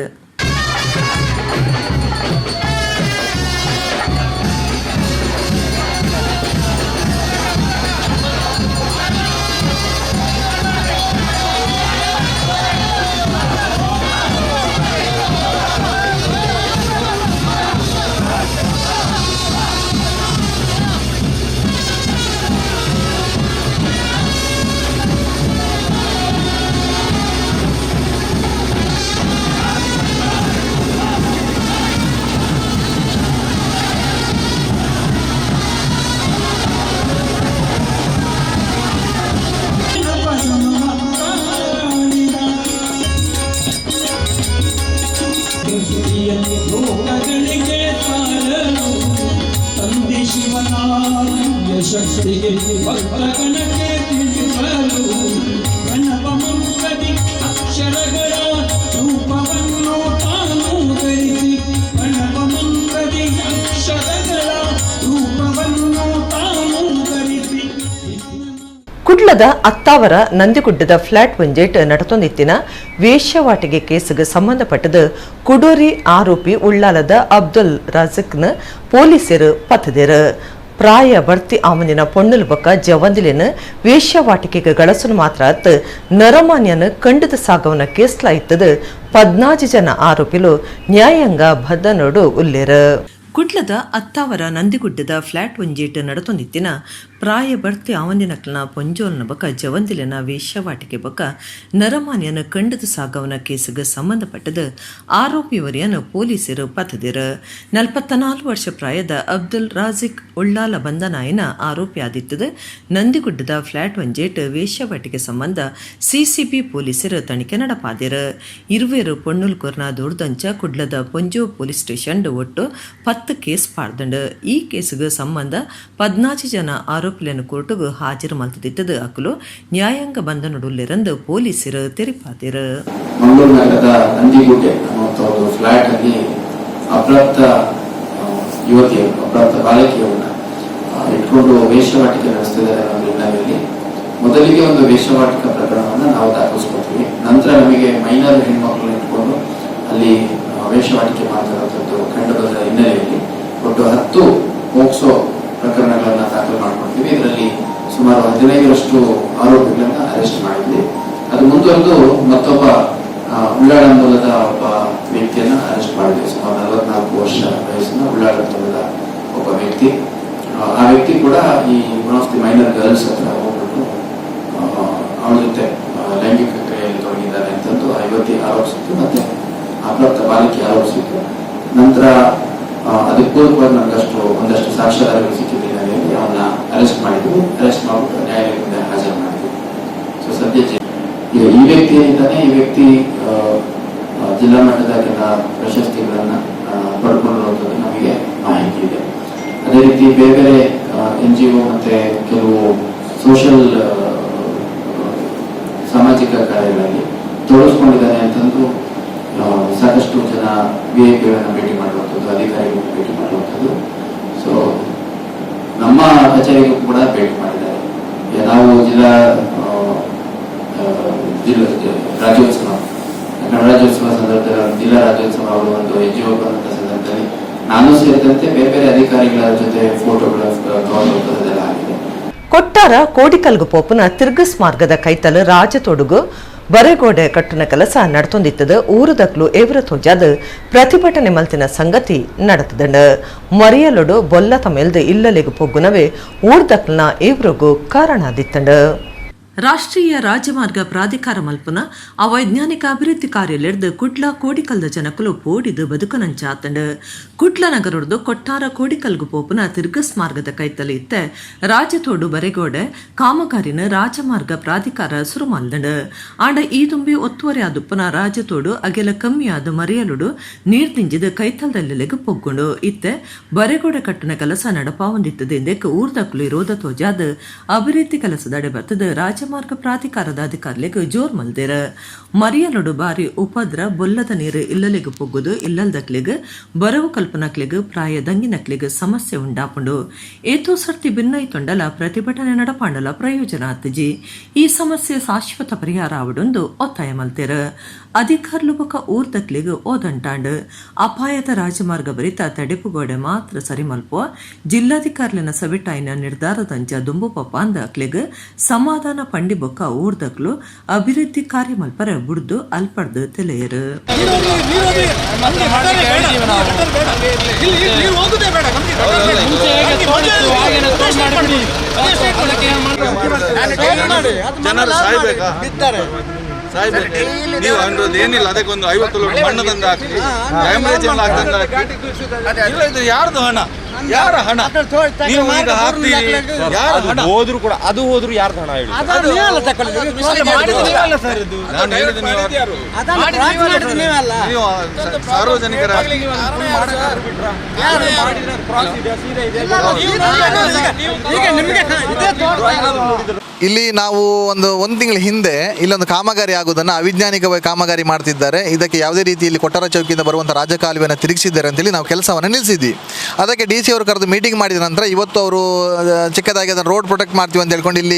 ಶಕ್ತಿಗೆ ಭಕ್ತಗಣಕ್ಕೆ ತಿಳಿಸಲು ಪ್ರಣವ ಮಂತ್ರದಿ ಅಕ್ಷರಗಳ ರೂಪವನ್ನು ತಾನು ಧರಿಸಿ, ಪ್ರಣವ ಮಂತ್ರದಿ ಅಕ್ಷರಗಳ ರೂಪವನ್ನು ತಾನು ಧರಿಸಿ. ಕುಡ್ಲದ ಅತ್ತಾವರ ನಂದಿಗುಡ್ಡದ ಫ್ಲಾಟ್ ಒಂಜೇಟ್ ನಡತೊಂದಿತ್ತಿನ ವೇಶ್ಯವಾಟಿಗೆ ಕೇಸುಗೆ ಸಂಬಂಧಪಟ್ಟದ ಕುಡೋರಿ ಆರೋಪಿ ಉಳ್ಳಾಲದ ಅಬ್ದುಲ್ ರಜಕ್ನ ಪೊಲೀಸರು ಪತ್ತದಿರು. ಪ್ರಾಯ ಬಡ್ತಿ ಆಮಂದಿನ ಪೊಣ್ಣುಲು ಬೊಕ್ಕ ಜವಂದಿಲಿನ ವೇಶ್ಯವಾಟಿಕೆಗೆ ಗಳಸಲು ಮಾತ್ರ ಅತ್ ನರಮಾನ್ಯನ ಕಂಡದ ಸಾಗವನ ಕೇಸ್ಲಾಯ್ತದ 14 ಜನ ಆರೋಪಿಲು ನ್ಯಾಯಾಂಗ ಬದ್ಧನೋಡು ಉಲ್ಲೇರು. ಕುಡ್ಲದ ಅತ್ತಾವರ ನಂದಿಗುಡ್ಡದ ಫ್ಲಾಟ್ ಒಂಜೇಟ್ ನಡತೊಂದಿತ್ತಿನ ಪ್ರಾಯ ಬರ್ತಿ ಆವಂದಿನಕ್ಲನ ಪೊಂಜೋಲ್ನ ಬೊಕ ಜವಂದಿಲಿನ ವೇಶ್ಯವಾಟಿಕೆ ಬೊಕ ನರಮಾನ್ಯನ ಕಂಡದ ಸಾಗವನ ಕೇಸುಗೆ ಸಂಬಂಧಪಟ್ಟದ ಆರೋಪಿಯವರಿಯನ್ನು ಪೊಲೀಸರು ಪತ್ತದಿರು. 44 ವರ್ಷ ಪ್ರಾಯದ ಅಬ್ದುಲ್ ರಾಜಿಕ್ ಉಳ್ಳಾಲ ಬಂಧನಾಯನ ಆರೋಪಿ ಆದಿತ್ತದ ನಂದಿಗುಡ್ಡದ ಫ್ಲಾಟ್ ಒಂಜೇಟ್ ವೇಶ್ಯವಾಟಿಕೆ ಸಂಬಂಧ ಸಿಸಿಬಿ ಪೊಲೀಸರು ತನಿಖೆ ನಡಪಾದಿರು. ಇರುವೇರು ಪೊಣ್ಣುಲ್ ಕೊರ್ನ ದೂರ್ದಂಚ ಕುಡ್ಲದ ಪೊಂಜೋ ಪೊಲೀಸ್ ಸ್ಟೇಷನ್ ಒಟ್ಟು 10 ಕೇಸ್ ಪಾಡ್ದಂಡು. ಈ ಕೇಸುಗೆ ಸಂಬಂಧ 14 ಜನ ಆರೋಪಿలను ಕೋರ್ಟುಗು ಹಾಜರು ಮಲ್ತದಿತ್ತದು ಅಕುಲು ನ್ಯಾಯಾಂಗ ಬಂಧನಡುಲ್ಲಿರಂದು ಪೊಲೀಸರು ತೆರಿಪಾದಿರು. ಮಂಗಳೂರು ನಗರದ ನಂದಿಗುಡ್ಡೆ ಅನ್ನುವಂಥ ಒಂದು ಫ್ಲಾಟ್ ಅಲ್ಲಿ ಅಪ್ರಾಪ್ತ ಯುವತಿಯರು, ಅಪ್ರಾಪ್ತ ಬಾಲಕಿಯರನ್ನ ಇಟ್ಕೊಂಡು ವೇಶ್ಯವಾಟಿಕೆ ನಡೆಸ್ತಿದ್ದಾರೆ ಅನ್ನೋ ಹಿನ್ನೆಲೆಯಲ್ಲಿ ಮೊದಲಿಗೆ ಒಂದು ವೇಶ್ಯವಾಟಿಕ ಪ್ರಕರಣವನ್ನು ನಾವು ದಾಖಲಿಸ್ಕೊತೀವಿ. ನಂತರ ನಮಗೆ ಮೈನರ್ ಹೆಣ್ಮಕ್ಳನ್ನ ಇಟ್ಕೊಂಡು ಅಲ್ಲಿ ವೇಶ್ಯವಾಟಿಕೆ ಮಾಡ್ತಿರುವಂಥದ್ದು ಕಂಡು ಬಂದ ಹಿನ್ನೆಲೆಯಲ್ಲಿ ಒಟ್ಟು 10 ಪೋಕ್ಸೋ ಪ್ರಕರಣಗಳನ್ನ ದಾಖಲು ಮಾಡ್ಕೊಳ್ತೀವಿ. ಇದರಲ್ಲಿ ಸುಮಾರು 15ರಷ್ಟು ಆರೋಪಿಗಳನ್ನ ಅರೆಸ್ಟ್ ಮಾಡಿದ್ವಿ. ಅದು ಮುಂದುವರೆದು ಮತ್ತೊಬ್ಬ ಉಳ್ಳಾಳ ಮೂಲದ ಒಬ್ಬ ವ್ಯಕ್ತಿಯನ್ನ ಅರೆಸ್ಟ್ ಮಾಡಿದ್ವಿ. ಸುಮಾರು 44 ವರ್ಷ ವಯಸ್ಸಿನ ಉಳ್ಳಾಳ ಮೂಲದ ಒಬ್ಬ ವ್ಯಕ್ತಿ. ಆ ವ್ಯಕ್ತಿ ಕೂಡ ಈ one of the minor girls ಹತ್ರ ಹೋಗ್ಬಿಟ್ಟು ಅವಳ ಜೊತೆ ಲೈಂಗಿಕ ಕ್ರಿಯೆಯಲ್ಲಿ ತೊಡಗಿದ್ದಾನೆ ಅಂತಂದು ಆ ಯುವತಿ ಆರೋಪಿಸಿತ್ತು ಮತ್ತೆ ಅಪ್ರಾಪ್ತ ಬಾಲಿಕೆ ಆರೋಪಿಸಿತ್ತು. ನಂತರ ಅದಕ್ಕೆ ಪೂರಕವಾಗಿ ನಮಗಷ್ಟು ಒಂದಷ್ಟು ಸಾಕ್ಷ್ಯಾಧಾರಗಳು ಸಿಕ್ಕಿದ್ದ ಹಿನ್ನೆಲೆಯಲ್ಲಿ ಅವನ್ನ ಅರೆಸ್ಟ್ ಮಾಡಿದ್ವಿ. ಅರೆಸ್ಟ್ ಮಾಡಿಬಿಟ್ಟು ನ್ಯಾಯಾಲಯದ ಮುಂದೆ ಹಾಜರು ಮಾಡಿದ್ವಿ. ಸೊ ಸದ್ಯ ಈಗ ಈ ವ್ಯಕ್ತಿ ಏನಿದ್ದಾನೆ, ಈ ವ್ಯಕ್ತಿ ಆ, ಆ, ಜಿಲ್ಲಾ ಮಟ್ಟದ ಕೆಲ ಪ್ರಶಸ್ತಿಗಳನ್ನ ಪಡ್ಕೊಂಡಿರುವಂಥದ್ದು ನಮಗೆ ಮಾಹಿತಿ ಇದೆ. ಅದೇ ರೀತಿ ಬೇರೆ ಬೇರೆ ಎನ್ಜಿಒ ಮತ್ತೆ ಕೆಲವು ಸೋಷಿಯಲ್ ಸಾಮಾಜಿಕ ಕಾರ್ಯಗಳಲ್ಲಿ ತೊಡಗಿಸ್ಕೊಂಡಿದ್ದಾನೆ ಅಂತಂದು ಸಾಕಷ್ಟು ಜನ ವಿಐಪಿಗಳನ್ನ ಭೇಟಿ ಮಾಡುವಂಥದ್ದು, ಅಧಿಕಾರಿಗಳನ್ನ ಭೇಟಿ ಮಾಡುವಂಥದ್ದು, ಸೊ ನಮ್ಮ ಕಚೇರಿಗೂ ಕೂಡ ಭೇಟಿ ಮಾಡಿದ್ದಾರೆ. ಈಗ ನಾವು ಜಿಲ್ಲಾ ಆ, ಆ, ಜಿಲ್ಲಾ ರಾಜ್ಯೋತ್ಸವ, ಕನ್ನಡ ರಾಜ್ಯೋತ್ಸವ ಸಂದರ್ಭದಲ್ಲಿ, ಜಿಲ್ಲಾ ರಾಜ್ಯೋತ್ಸವ ಅವರು ಒಂದು ಎನ್ಜಿಒ ಬಂದಂತ ಸಂದರ್ಭದಲ್ಲಿ ನಾನು ಸೇರಿದಂತೆ ಬೇರೆ ಬೇರೆ ಅಧಿಕಾರಿಗಳ ಜೊತೆ ಫೋಟೋಗಳ ತಗೊಂಡುವಂಥದ್ದೆಲ್ಲ ಆಗಿದೆ. ಕೊಟ್ಟಾರ ಕೋಡಿಕಲ್ಗು ಪೋಪುನ ತಿರ್ಗಸ್ ಮಾರ್ಗದ ಕೈತಲ್ ರಾಜತೊಡುಗು ಬರೆಗೋಡೆ ಕಟ್ಟುನ ಕೆಲಸ ನಡ್ತೊಂದಿತ್ತದ ಊರುದಕ್ಲು ಎವ್ರ ತೋಜಾದ ಪ್ರತಿಭಟನೆ ಮಲ್ತಿನ ಸಂಗತಿ ನಡತದಂಡ. ಮರಿಯಲೊಡು ಬೊಲ್ಲ ತಮೆಲ್ದು ಇಲ್ಲಲೆಗು ಪೊಗ್ಗುನವೇ ಊರ್ದಕ್ಲನ ಎವ್ರಗು ಕಾರಣಾದಿತ್ತಂಡ. ರಾಷ್ಟ್ರೀಯ ರಾಜಮಾರ್ಗ ಪ್ರಾಧಿಕಾರ ಮಲ್ಪುನ ಅವೈಜ್ಞಾನಿಕ ಅಭಿವೃದ್ಧಿ ಕಾರ್ಯಲೆರ್ದು ಕುಡ್ಲ ಕೋಡಿಕಲ್ದ ಜನಕುಲು ಪೋಡಿದು ಬದುಕನಂಚಾತಂಡು. ಕುಡ್ಲ ನಗರದ್ದು ಕೊಟ್ಟಾರ ಕೋಡಿಕಲ್ಗು ಪೋಪುನ ತಿರ್ಗಸ್ ಮಾರ್ಗದ ಕೈತಲಿ ಇತ್ತ ರಾಜತೋಡು ಬರೆಗೋಡೆ ಕಾಮಗಾರಿನ ರಾಜಮಾರ್ಗ ಪ್ರಾಧಿಕಾರ ಸುರು ಮಲ್ದಂಡು. ಆಂಡ ಈ ತುಂಬಿ ಒತ್ತುವರಿ ಆದುಪ್ಪನ ರಾಜತೋಡು ಅಗೆಲ ಕಮ್ಮಿಯಾದ ಮರಿಯಲುಡು ನೀರ್ ದಿಂಜಿದ ಕೈತಲ್ದಲ್ಲೆಗ್ ಪೊಗ್ಗುಂಡು. ಇತ್ತೆ ಬರೆಗೋಡೆ ಕಟ್ಟುನ ಕೆಲಸ ನಡಪಾವೊಂದಿತ್ತದ. ಇಂದೆಕ್ ಊರ್ದಕ್ಲು ಇರೋದ ತೋಜಾದ ಅಭಿವೃದ್ಧಿ ಕೆಲಸದಡೆ ಬರ್ತದ ರಾಜಮಾರ್ಗ ಪ್ರಾಧಿಕಾರದ ಅಧಿಕಾರಿಲೆಗ್ ಜೋರ್ ಮಲ್ದೆರ್. ಮರಿಯಲೊಡು ಬಾರಿ ಉಪದ್ರ, ಬೊಲ್ಲದ ನೀರು ಇಲ್ಲಲೆಗ್ ಪೊಗ್ಗುದು ಇಲ್ಲಲ್ದಕ್ಲೆಗ್, ಬರವು ಕಲ್ಪನಕ್ಲೆಗ್, ಪ್ರಾಯ ದಂಗಿನಕ್ಲೆಗ್ ಸಮಸ್ಯೆ ಉಂಡಾಪುಂಡು. ಏತೋ ಸರ್ತಿ ಭಿನ್ನೈತೊಂಡಲ ಪ್ರತಿಭಟನೆ ನಡಪಾಂಡಲ ಪ್ರಯೋಜನ ಆತಜಿ. ಈ ಸಮಸ್ಯೆ ಶಾಶ್ವತ ಪರಿಹಾರ ಆವಡೊಂದು ಒತ್ತಾಯ ಮಲ್ತೆರ್. ಅಧಿಕಾರುಲು ಬೊಕ ಊರ್ದಕ್ಲೆಗ್ ಓದಂಟಾಂಡ್. ಅಪಾಯದ ರಾಜಮಾರ್ಗ ಬರಿತ ತಡೆಪುಗೋಡೆ ಮಾತ್ರ ಸರಿ ಮಲ್ಪುವ, ಜಿಲ್ಲಾಧಿಕಾರಿಲೆನ ಸಭೆಟಾಯಿನ ನಿರ್ಧಾರದಂಚ ದುಂಬು ಪಪ್ಪ ಅಂದ ಅಕ್ಲೆಗ್ ಸಮಾಧಾನ ಪಂಡಿ ಬೊಕ್ಕ ಊರ್ದಕ್ಲು ಅಭಿವೃದ್ಧಿ ಕಾರ್ಯ ಮಲ್ಪರ ಬುಡ್ದು ಅಲ್ಪಡ್ದು ತೆಲೆಯರು. ಜನರು ಸಾಯ್ಬೇಕಾ? ಸಾಯ್ಬೇಕು ನೀವು ಅನ್ನೋದು ಏನಿಲ್ಲ. ಅದಕ್ಕೊಂದು 50 ಲೋಡ್ ಮಣ್ಣು ತಂದು ಹಾಕಿ, ಡ್ಯಾಮೇಜ್ ಎಲ್ಲ ತಂದು ಹಾಕಿ. ಇಲ್ಲ, ಇದು ಯಾರ್ದು ಹಣ? ಯಾರ ಹಣ ನೀವು ಈಗ ಹಾಕ್ತೀರಿ? ಯಾರ ಹಣ ಹೋದ್ರು ಕೂಡ, ಅದು ಹೋದ್ರು ಯಾರ್ದು ಹಣ ಹೇಳಿ? ನಾನು ಹೇಳಿದ್ದು ನೀವು ನೀವು ಸಾರ್ವಜನಿಕರ ಇಲ್ಲಿ ನಾವು ಒಂದು ಒಂದು ತಿಂಗಳ ಹಿಂದೆ ಇಲ್ಲೊಂದು ಕಾಮಗಾರಿ ಆಗುವುದನ್ನು, ಅವೈಜ್ಞಾನಿಕವಾಗಿ ಕಾಮಗಾರಿ ಮಾಡ್ತಿದ್ದಾರೆ, ಇದಕ್ಕೆ ಯಾವುದೇ ರೀತಿಯಲ್ಲಿ ಕೊಟ್ಟಾರ ಚೌಕಿಯಿಂದ ಬರುವಂಥ ರಾಜಕಾಲುವೆಯನ್ನು ತಿರುಗಿಸಿದ್ದಾರೆ ಅಂತೇಳಿ ನಾವು ಕೆಲಸವನ್ನು ನಿಲ್ಲಿಸಿದ್ವಿ. ಅದಕ್ಕೆ ಡಿ ಡಿ ಸಿ ಅವರು ಕರೆದು ಮೀಟಿಂಗ್ ಮಾಡಿದ ನಂತರ ಇವತ್ತು ಅವರು ಚಿಕ್ಕದಾಗಿ ಅದನ್ನು ರೋಡ್ ಪ್ರೊಟೆಕ್ಟ್ ಮಾಡ್ತೀವಿ ಅಂತ ಹೇಳ್ಕೊಂಡು ಇಲ್ಲಿ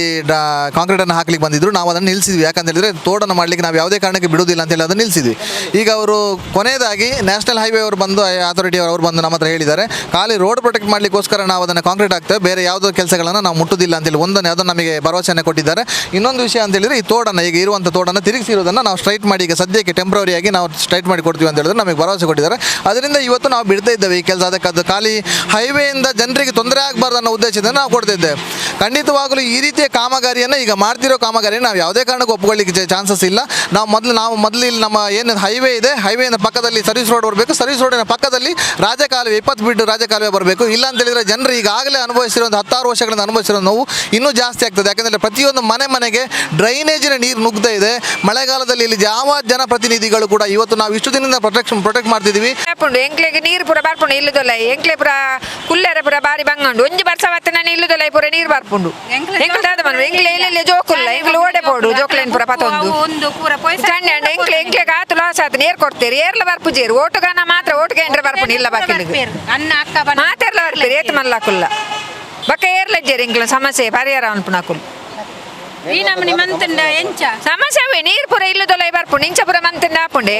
ಕಾಂಕ್ರೀಟನ್ನು ಹಾಕ್ಲಿಕ್ಕೆ ಬಂದಿದ್ರು. ನಾವು ಅದನ್ನು ನಿಲ್ಲಿಸಿದ್ವಿ. ಯಾಕಂತ ಹೇಳಿದ್ರೆ ತೋಡನ್ನು ಮಾಡಲಿಕ್ಕೆ ನಾವು ಯಾವುದೇ ಕಾರಣಕ್ಕೆ ಬಿಡುವುದಿಲ್ಲ ಅಂತ ಹೇಳಿ ಅದನ್ನು ನಿಲ್ಲಿಸಿದ್ವಿ. ಈಗ ಅವರು ಕೊನೆಯದಾಗಿ ನ್ಯಾಷನಲ್ ಹೈವೇ ಅವರು ಬಂದು, ಅಥಾರಿಟಿ ಅವರು ಬಂದು ನಮ್ಮ ಹತ್ರ ಹೇಳಿದ್ದಾರೆ, ಖಾಲಿ ರೋಡ್ ಪ್ರೊಟೆಕ್ಟ್ ಮಾಡಲಿಕ್ಕೋಸ್ಕರ ನಾವು ಅದನ್ನು ಕಾಂಕ್ರೀಟ್ ಹಾಕ್ತೇವೆ, ಬೇರೆ ಯಾವುದೋ ಕೆಲಸಗಳನ್ನು ನಾವು ಮುಟ್ಟುವುದಿಲ್ಲ ಅಂತೇಳಿ ಒಂದನೇ ಅದನ್ನು ನಮಗೆ ಭರವಸೆಯನ್ನು ಕೊಟ್ಟಿದ್ದಾರೆ. ಇನ್ನೊಂದು ವಿಷಯ ಅಂತ ಹೇಳಿದ್ರೆ ಈ ತೋಡನ್ನು, ಈಗ ಇರುವಂಥ ತೋಡನ್ನು ತಿರುಗಿಸಿರೋದನ್ನು ನಾವು ಸ್ಟ್ರೈಟ್ ಮಾಡಿ ಈಗ ಸದ್ಯಕ್ಕೆ ಟೆಂಪ್ರವರಿಯಾಗಿ ನಾವು ಸ್ಟ್ರೈಟ್ ಮಾಡಿ ಕೊಡ್ತೀವಿ ಅಂತ ಹೇಳಿದ್ರೆ ನಮಗೆ ಭರವಸೆ ಕೊಟ್ಟಿದ್ದಾರೆ. ಅದರಿಂದ ಇವತ್ತು ನಾವು ಬಿಡ್ತಾ ಇದ್ದೇವೆ ಈ ಕೆಲಸ. ಅದಕ್ಕೆ ಅದು ಖಾಲಿ ಹೈವೇಯಿಂದ ಜನರಿಗೆ ತೊಂದರೆ ಆಗಬಾರ್ದು ಅನ್ನೋ ಉದ್ದೇಶದಿಂದ ನಾವು ಕೊಡ್ತಿದ್ದೇವೆ. ಖಂಡಿತವಾಗಲೂ ಈ ರೀತಿಯ ಕಾಮಗಾರಿಯನ್ನು, ಈಗ ಮಾಡ್ತಿರೋ ಕಾಮಗಾರಿಯನ್ನು ನಾವು ಯಾವುದೇ ಕಾರಣಕ್ಕೂ ಒಪ್ಕೊಳ್ಳಿಕ್ಕೆ ಚಾನ್ಸಸ್ ಇಲ್ಲ. ನಾವು ಮೊದಲು ಇಲ್ಲಿ ನಮ್ಮ ಏನು ಹೈವೇ ಇದೆ, ಹೈವೇನ ಪಕ್ಕದಲ್ಲಿ ಸರ್ವಿಸ್ ರೋಡ್ ಬರಬೇಕು, ಸರ್ವಿಸ್ ರೋಡಿನ ಪಕ್ಕದಲ್ಲಿ ರಾಜಕಾಲುವೆ 20 ಫೀಟ್ ರಾಜಕಾಲುವೆ ಬರಬೇಕು. ಇಲ್ಲ ಅಂತ ಹೇಳಿದ್ರೆ ಜನರು ಈಗಾಗಲೇ ಅನುಭವಿಸಿರೋ 16 ವರ್ಷಗಳಿಂದ ಅನುಭವಿಸಿರೋ ನೋವು ಇನ್ನೂ ಜಾಸ್ತಿ ಆಗ್ತದೆ. ಯಾಕಂದರೆ ಪ್ರತಿಯೊಂದು ಮನೆ ಮನೆಗೆ ಡ್ರೈನೇಜಿನ ನೀರು ನುಗ್ತಾ ಇದೆ. ಮಳೆಗಾಲದಲ್ಲಿ ಇಲ್ಲಿ ಯಾವ ಜನಪ್ರತಿನಿಧಿಗಳು ಕೂಡ ಇವತ್ತು ನಾವು ಇಷ್ಟು ದಿನದಿಂದ ಪ್ರೊಟೆಕ್ಟ್ ಮಾಡ್ತಿದ್ದೀವಿ. ಎಂಕ್ಲೆಗೆ ನೀರು ಪೂರ ಬರ್ಪುಂಡು ಇಲ್ಲದಲ್ಲ, ಎಂಕ್ಲೆ ಪೂರ ಕುಲ್ಲೆರ ಪೂರ ಬಾರಿ ಬಂಗಂಡು ಒಂಜಿ ಬರ್ಸ ಬತ್ತ ನಾನು ಇಲ್ಲದಲ್ಲ ಪೂರ ನೀರು ಬರ್ಪುಂಡು. ಎಂಕ್ಲೆ ದಾದ ಮನ ಎಂಕ್ಲೆ ಇಲ್ಲ ಜೋಕುಲ್ಲ, ಎಂಕ್ಲೆ ಓಡೆ ಪೋಡು ಜೋಕ್ಲೇನ್ ಪೂರ ಪತೊಂದು ಚಂಡೆ ಅಂಡ ಎಂಕ್ಲೆ ಎಂಕ್ಲೆ ಆತು ಲಾಸ್ ಆತು. ನೀರು ಕೊಡ್ತೀರಿ ಏರ್ಲ ಬರ್ಪುಜೇರು ಓಟುಗಾನ ಮಾತ್ರ ಓಟುಗೆ ಎಂಟ್ರೆ ಬರ್ಪುಂಡು ಇಲ್ಲ ಬಾಕಿಲಿಗೆ ಮಾತೆರ್ಲ ಬರ್ಪೇರು ಏತು ಮಲ್ಲಾಕುಲ್ಲ ಬಕ್ಕ ಏರ್ಲಜ್ಜೇರು ಎಂಕ್ಲ ಸಮಸ್ಯೆ ಪರಿಹಾರ ಅನ್ಪುಣಕುಲ್ ಈ ನಮ್ಮನಿ ಮಂತಂಡ ಎಂಚ ಸಮಸ್ಯೆ ಅವೇ ನೀರು ಪೂರ ಇಲ್ಲದೊಲ ಬರ್ಪುಂಡು ಇಂಚ ಪೂರ ಮಂತಂಡ ಆಪುಂಡೆ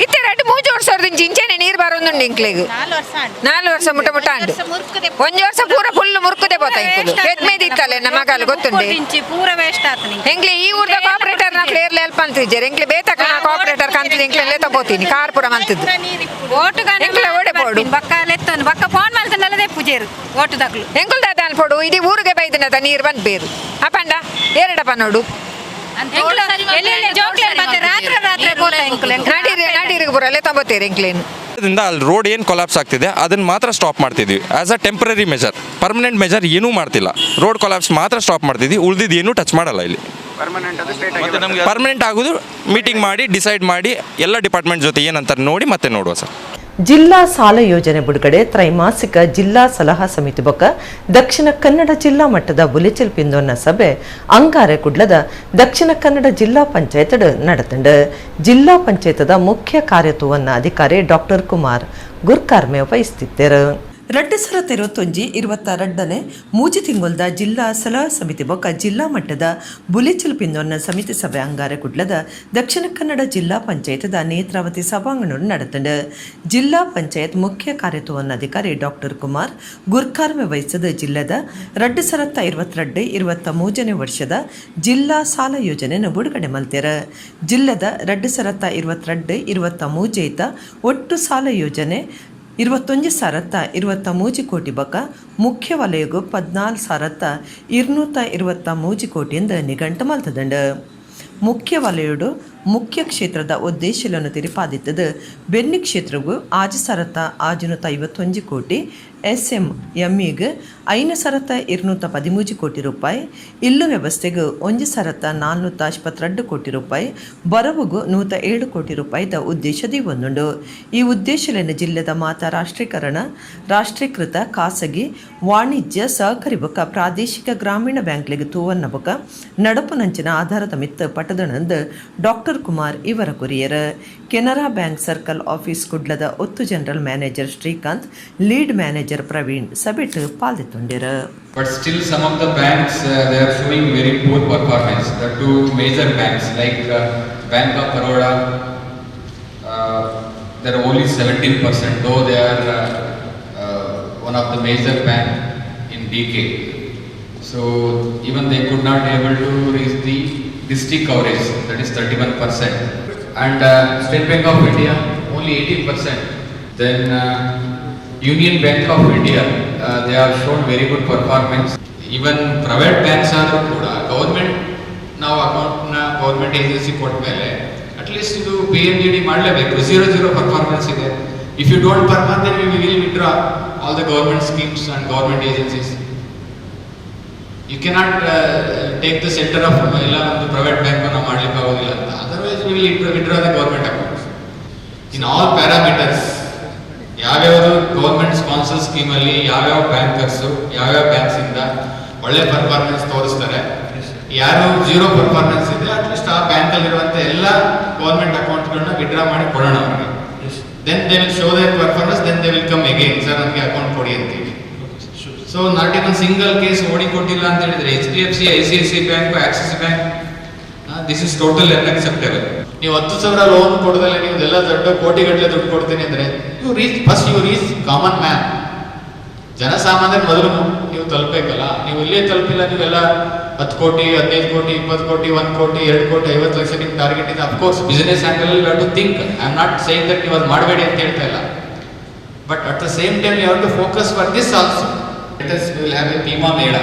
ಇತ್ತೆ ರಡ್ಡು ಮೂಜು ವರ್ಷ ಇಂಚೆನೆ ನೀರು ಬರೋದುಂಡು ಇಂಕ್ಲೆಗ್ 4 ವರ್ಷ ಮುಟ್ಟ ಮುಟ್ಟ ಅಂಡು ಒಂಜಿ ವರ್ಷ ಪೂರ ಫುಲ್ ಮುರ್ಕುದೆ ಪೋತ ಇಂಕುಲು ಪೆದ್ಮೇದಿ ಇತ್ತಲ್ಲ ಎನ್ನ ಮಗಲು ಗೊತ್ತುಂಡೆ ಪೂರ ವೇಸ್ಟ್ ಆತನಿ. ಎಂಕ್ಲೆ ಈ ಊರ್ದ ಕೋಆಪರೇಟರ್ ನ ಫ್ಲೇರ್ಲೆ ಹೆಲ್ಪ್ ಅಂತಿದ್ದಾರೆ. ಎಂಕ್ಲೆ ಬೇತಕ ಕೋಆಪರೇಟರ್ ಕಂತಿದ್ದು ಎಂಕ್ಲೆ ಲೇತ ಪೋತೀನಿ ಕಾರ್ ಪೂರ ಮಂತಿದ್ದು ಎಂಕ್ಲೆ ಓಡೆ ಪೋಡು ಬಕ್ಕ ಲೆತ್ತೊಂದು ಬಕ್ಕ ಫೋನ್ ಮಲ್ತಂಡಲ್ಲದೆ ಪೂಜೇರು ಓಟು ದಕ್ಲು ಎಂಕುಲ್ ದಾದ ಅನ್ಪೋಡು ಇಡೀ ಊರಿಗೆ ಬೈದಿನದ ನೀರು ಬಂದ್ ಬೇರು ಅಪಂಡ ಏರಡಪ್ಪ ನೋಡು ನಡೀರಿಗೆ ಪೂರ ಲೆತ್ತಂಬೋತೀರಿ ಎಂಕ್ಲೇನು. ಅಲ್ಲಿ ರೋಡ್ ಏನು ಕೊಲ್ಯಾಪ್ಸ್ ಆಗ್ತಿದೆ ಅದನ್ನು ಮಾತ್ರ ಸ್ಟಾಪ್ ಮಾಡ್ತಿದ್ವಿ as a temporary measure. Permanent measure ಏನೂ ಮಾಡ್ತಿಲ್ಲ. ರೋಡ್ ಕೊಲ್ಯಾಪ್ಸ್ ಮಾತ್ರ ಸ್ಟಾಪ್ ಮಾಡ್ತಿದ್ವಿ, ಉಳಿದಿದ್ದು ಏನೂ ಟಚ್ ಮಾಡಲ್ಲ ಇಲ್ಲಿ. ಪರ್ಮನೆಂಟ್ ಆಗೋದು ಮೀಟಿಂಗ್ ಮಾಡಿ ಡಿಸೈಡ್ ಮಾಡಿ ಎಲ್ಲ ಡಿಪಾರ್ಟ್ಮೆಂಟ್ ಜೊತೆ ಏನಂತಾರೆ ನೋಡಿ ಮತ್ತೆ ನೋಡುವ ಸರ್. ಜಿಲ್ಲಾ ಸಾಲ ಯೋಜನೆ ಬಿಡುಗಡೆ ತ್ರೈಮಾಸಿಕ ಜಿಲ್ಲಾ ಸಲಹಾ ಸಮಿತಿ ಬೊಕ್ಕ ದಕ್ಷಿಣ ಕನ್ನಡ ಜಿಲ್ಲಾ ಮಟ್ಟದ ಬುಲೆಚಿಲ್ ಪಿಂದೊನ್ನ ಸಭೆ ಅಂಗಾರೆ ಕುಡ್ಲದ ದಕ್ಷಿಣ ಕನ್ನಡ ಜಿಲ್ಲಾ ಪಂಚಾಯತ್ ನಡೆತಂಡು. ಜಿಲ್ಲಾ ಪಂಚಾಯತದ ಮುಖ್ಯ ಕಾರ್ಯತುವನ್ನ ಅಧಿಕಾರಿ ಡಾಕ್ಟರ್ ಕುಮಾರ್ ಗುರ್ಕಾರ್ಮೆ ವಹಿಸುತ್ತಿದ್ದರು. 2021-22 ಮೂಜಿ ತಿಂಗೊಲ್ದ ಜಿಲ್ಲಾ ಸಲಹಾ ಸಮಿತಿ ಬೊಕ್ಕ ಜಿಲ್ಲಾ ಮಟ್ಟದ ಬುಲೆಚಿಲ್ ಪಿಂದೊನ್ನ ಸಮಿತಿ ಸಭೆ ಅಂಗಾರೆ ಕುಡ್ಲದ ದಕ್ಷಿಣ ಕನ್ನಡ ಜಿಲ್ಲಾ ಪಂಚಾಯತ್ದ ನೇತ್ರಾವತಿ ಸಭಾಂಗಣ ನಡೆತಂಡು. ಜಿಲ್ಲಾ ಪಂಚಾಯತ್ ಮುಖ್ಯ ಕಾರ್ಯತುವನ್ನಾಧಿಕಾರಿ ಡಾಕ್ಟರ್ ಕುಮಾರ್ ಗುರ್ಕಾರ್ಮೆ ವಹಿಸಿದ ಜಿಲ್ಲೆದ 2022-23 ವರ್ಷದ ಜಿಲ್ಲಾ ಸಾಲ ಯೋಜನೆಯನ್ನು ಬಿಡುಗಡೆ ಮಲ್ತೆರ. ಜಿಲ್ಲೆದ 2022-23 ಒಟ್ಟು ಸಾಲ ಯೋಜನೆ 21,023 ಕೋಟಿ ಬಕ ಮುಖ್ಯ ವಲಯಗೂ 14,223 ಕೋಟಿಯಿಂದ ನಿಘಂಟು ಮಲ್ತದಂಡ. ಮುಖ್ಯ ವಲಯಡು ಮುಖ್ಯ ಕ್ಷೇತ್ರದ ಉದ್ದೇಶಗಳನ್ನು ತಿರುಪಾದಿತ್ತದು ಬೆನ್ನಿ ಕ್ಷೇತ್ರಗೂ 6,651 ಕೋಟಿ, ಎಸ್ ಎಂ ಎಂಇಗೆ 5,213 ಕೋಟಿ ರೂಪಾಯಿ, ಇಲ್ಲು ವ್ಯವಸ್ಥೆಗೆ 1,422 ಕೋಟಿ ರೂಪಾಯಿ, ಬರವುಗು 107 ಕೋಟಿ ರೂಪಾಯಿದ ಉದ್ದೇಶ ಒಂದುಂಡು. ಈ ಉದ್ದೇಶಗಳನ್ನು ಜಿಲ್ಲೆದ ಮಾತಾ ರಾಷ್ಟ್ರೀಕೃತ ಖಾಸಗಿ ವಾಣಿಜ್ಯ ಸಹಕಾರಿ ಬೊಕ್ಕ ಪ್ರಾದೇಶಿಕ ಗ್ರಾಮೀಣ ಬ್ಯಾಂಕ್ಲಿಗೆ ತೂವನ್ನ ಬೊಕ್ಕ ನಡಪುನಂಚಿನ ಆಧಾರದ ಮಿತ್ತ ಪಟದಣಂದು ಡಾಕ್ಟರ್ ಕುಮಾರ್ ಇವರ courier. Canara bank circle office ಕುಡ್ಲದ ಒತ್ತು general manager Srikanth, lead manager Praveen ಸಭೆಟ್ ಪಾಲ್ದಿತ್ತುಂಡಿರು. But still some of the banks they are showing very poor performance. The two major banks like Bank of Baroda, they are only 17%, though they are one of the major bank in DK. So even they could not able to reach the district coverage, that is 31%. And State Bank of India only 18%. Then Union Bank of India, they have shown very good performance. Even private banks ಆದರೂ ಕೂಡ government ನಾವು ಅಕೌಂಟ್ನ government agency ಕೊಟ್ಟ ಮೇಲೆ at least ಇದು P M G D ಮಾಡಲೇಬೇಕು. 0-0 performance ಇದೆ. If you don't perform, then we will withdraw all the government schemes and government agencies. You cannot take the centre of ಎಲ್ಲ ಒಂದು ಪ್ರೈವೇಟ್ ಬ್ಯಾಂಕ್ ನಾವು ಮಾಡ್ಲಿಕ್ಕೆ ಆಗೋದಿಲ್ಲ ಅಂತ. Otherwise we will withdraw the government accounts in all parameters. ಯಾವ್ಯಾವುದು government sponsor ಸ್ಕೀಮಲ್ಲಿ ಯಾವ್ಯಾವ bankers ಯಾವ್ಯಾವ ಬ್ಯಾಂಕ್ಸ್ ಇಂದ ಒಳ್ಳೆ ಪರ್ಫಾರ್ಮೆನ್ಸ್ ತೋರಿಸ್ತಾರೆ, ಯಾರು ಜೀರೋ ಪರ್ಫಾರ್ಮೆನ್ಸ್ ಇದೆ, ಅಟ್ಲೀಸ್ಟ್ ಆ ಬ್ಯಾಂಕಲ್ಲಿರುವಂಥ ಎಲ್ಲ ಗೌರ್ಮೆಂಟ್ ಅಕೌಂಟ್ಗಳನ್ನ ವಿಡ್ರಾ ಮಾಡಿ ಕೊಡೋಣ ಅವ್ರಿಗೆ. Then they will show their performance, then they will come again, sir ನಮಗೆ account ಕೊಡಿ ಅಂತೇಳಿ. So not even single case OD ಕೊಟ್ಟಿಲ್ಲ ಅಂತ ಹೇಳಿದ್ರೆ HDFC, ICICI bank, Axis bank, this is total unacceptable. ನೀವು 10,000 loan ಕೊಡದಲ್ಲೇ ನೀವು ಎಲ್ಲ ದೊಡ್ಡ ಕೋಟಿಗಟ್ಟಲೆ ದುಡ್ಡು ಕೊಡ್ತೀನಿ ಅಂದರೆ you reach first, you reach common man. ಜನಸಾಮಾನ್ಯರ ಮೊದಲು ನೀವು ತಲುಪಬೇಕಲ್ಲ. ನೀವು ಇಲ್ಲೇ ತಲುಪಿಲ್ಲ, ನೀವೆಲ್ಲ 10 ಕೋಟಿ, 15 ಕೋಟಿ, 20 ಕೋಟಿ, 1 ಕೋಟಿ, 2 ಕೋಟಿ 50 ಲಕ್ಷ ನಿಮ್ಮ ಟಾರ್ಗೆಟ್ ಇದೆ. Of course business angle have to think. I am not saying that ನೀವು ಅದು ಮಾಡಬೇಡಿ ಅಂತ ಹೇಳ್ತಾ ಇಲ್ಲ, but at the same time you have to focus for this also. It is will have a Bima mela.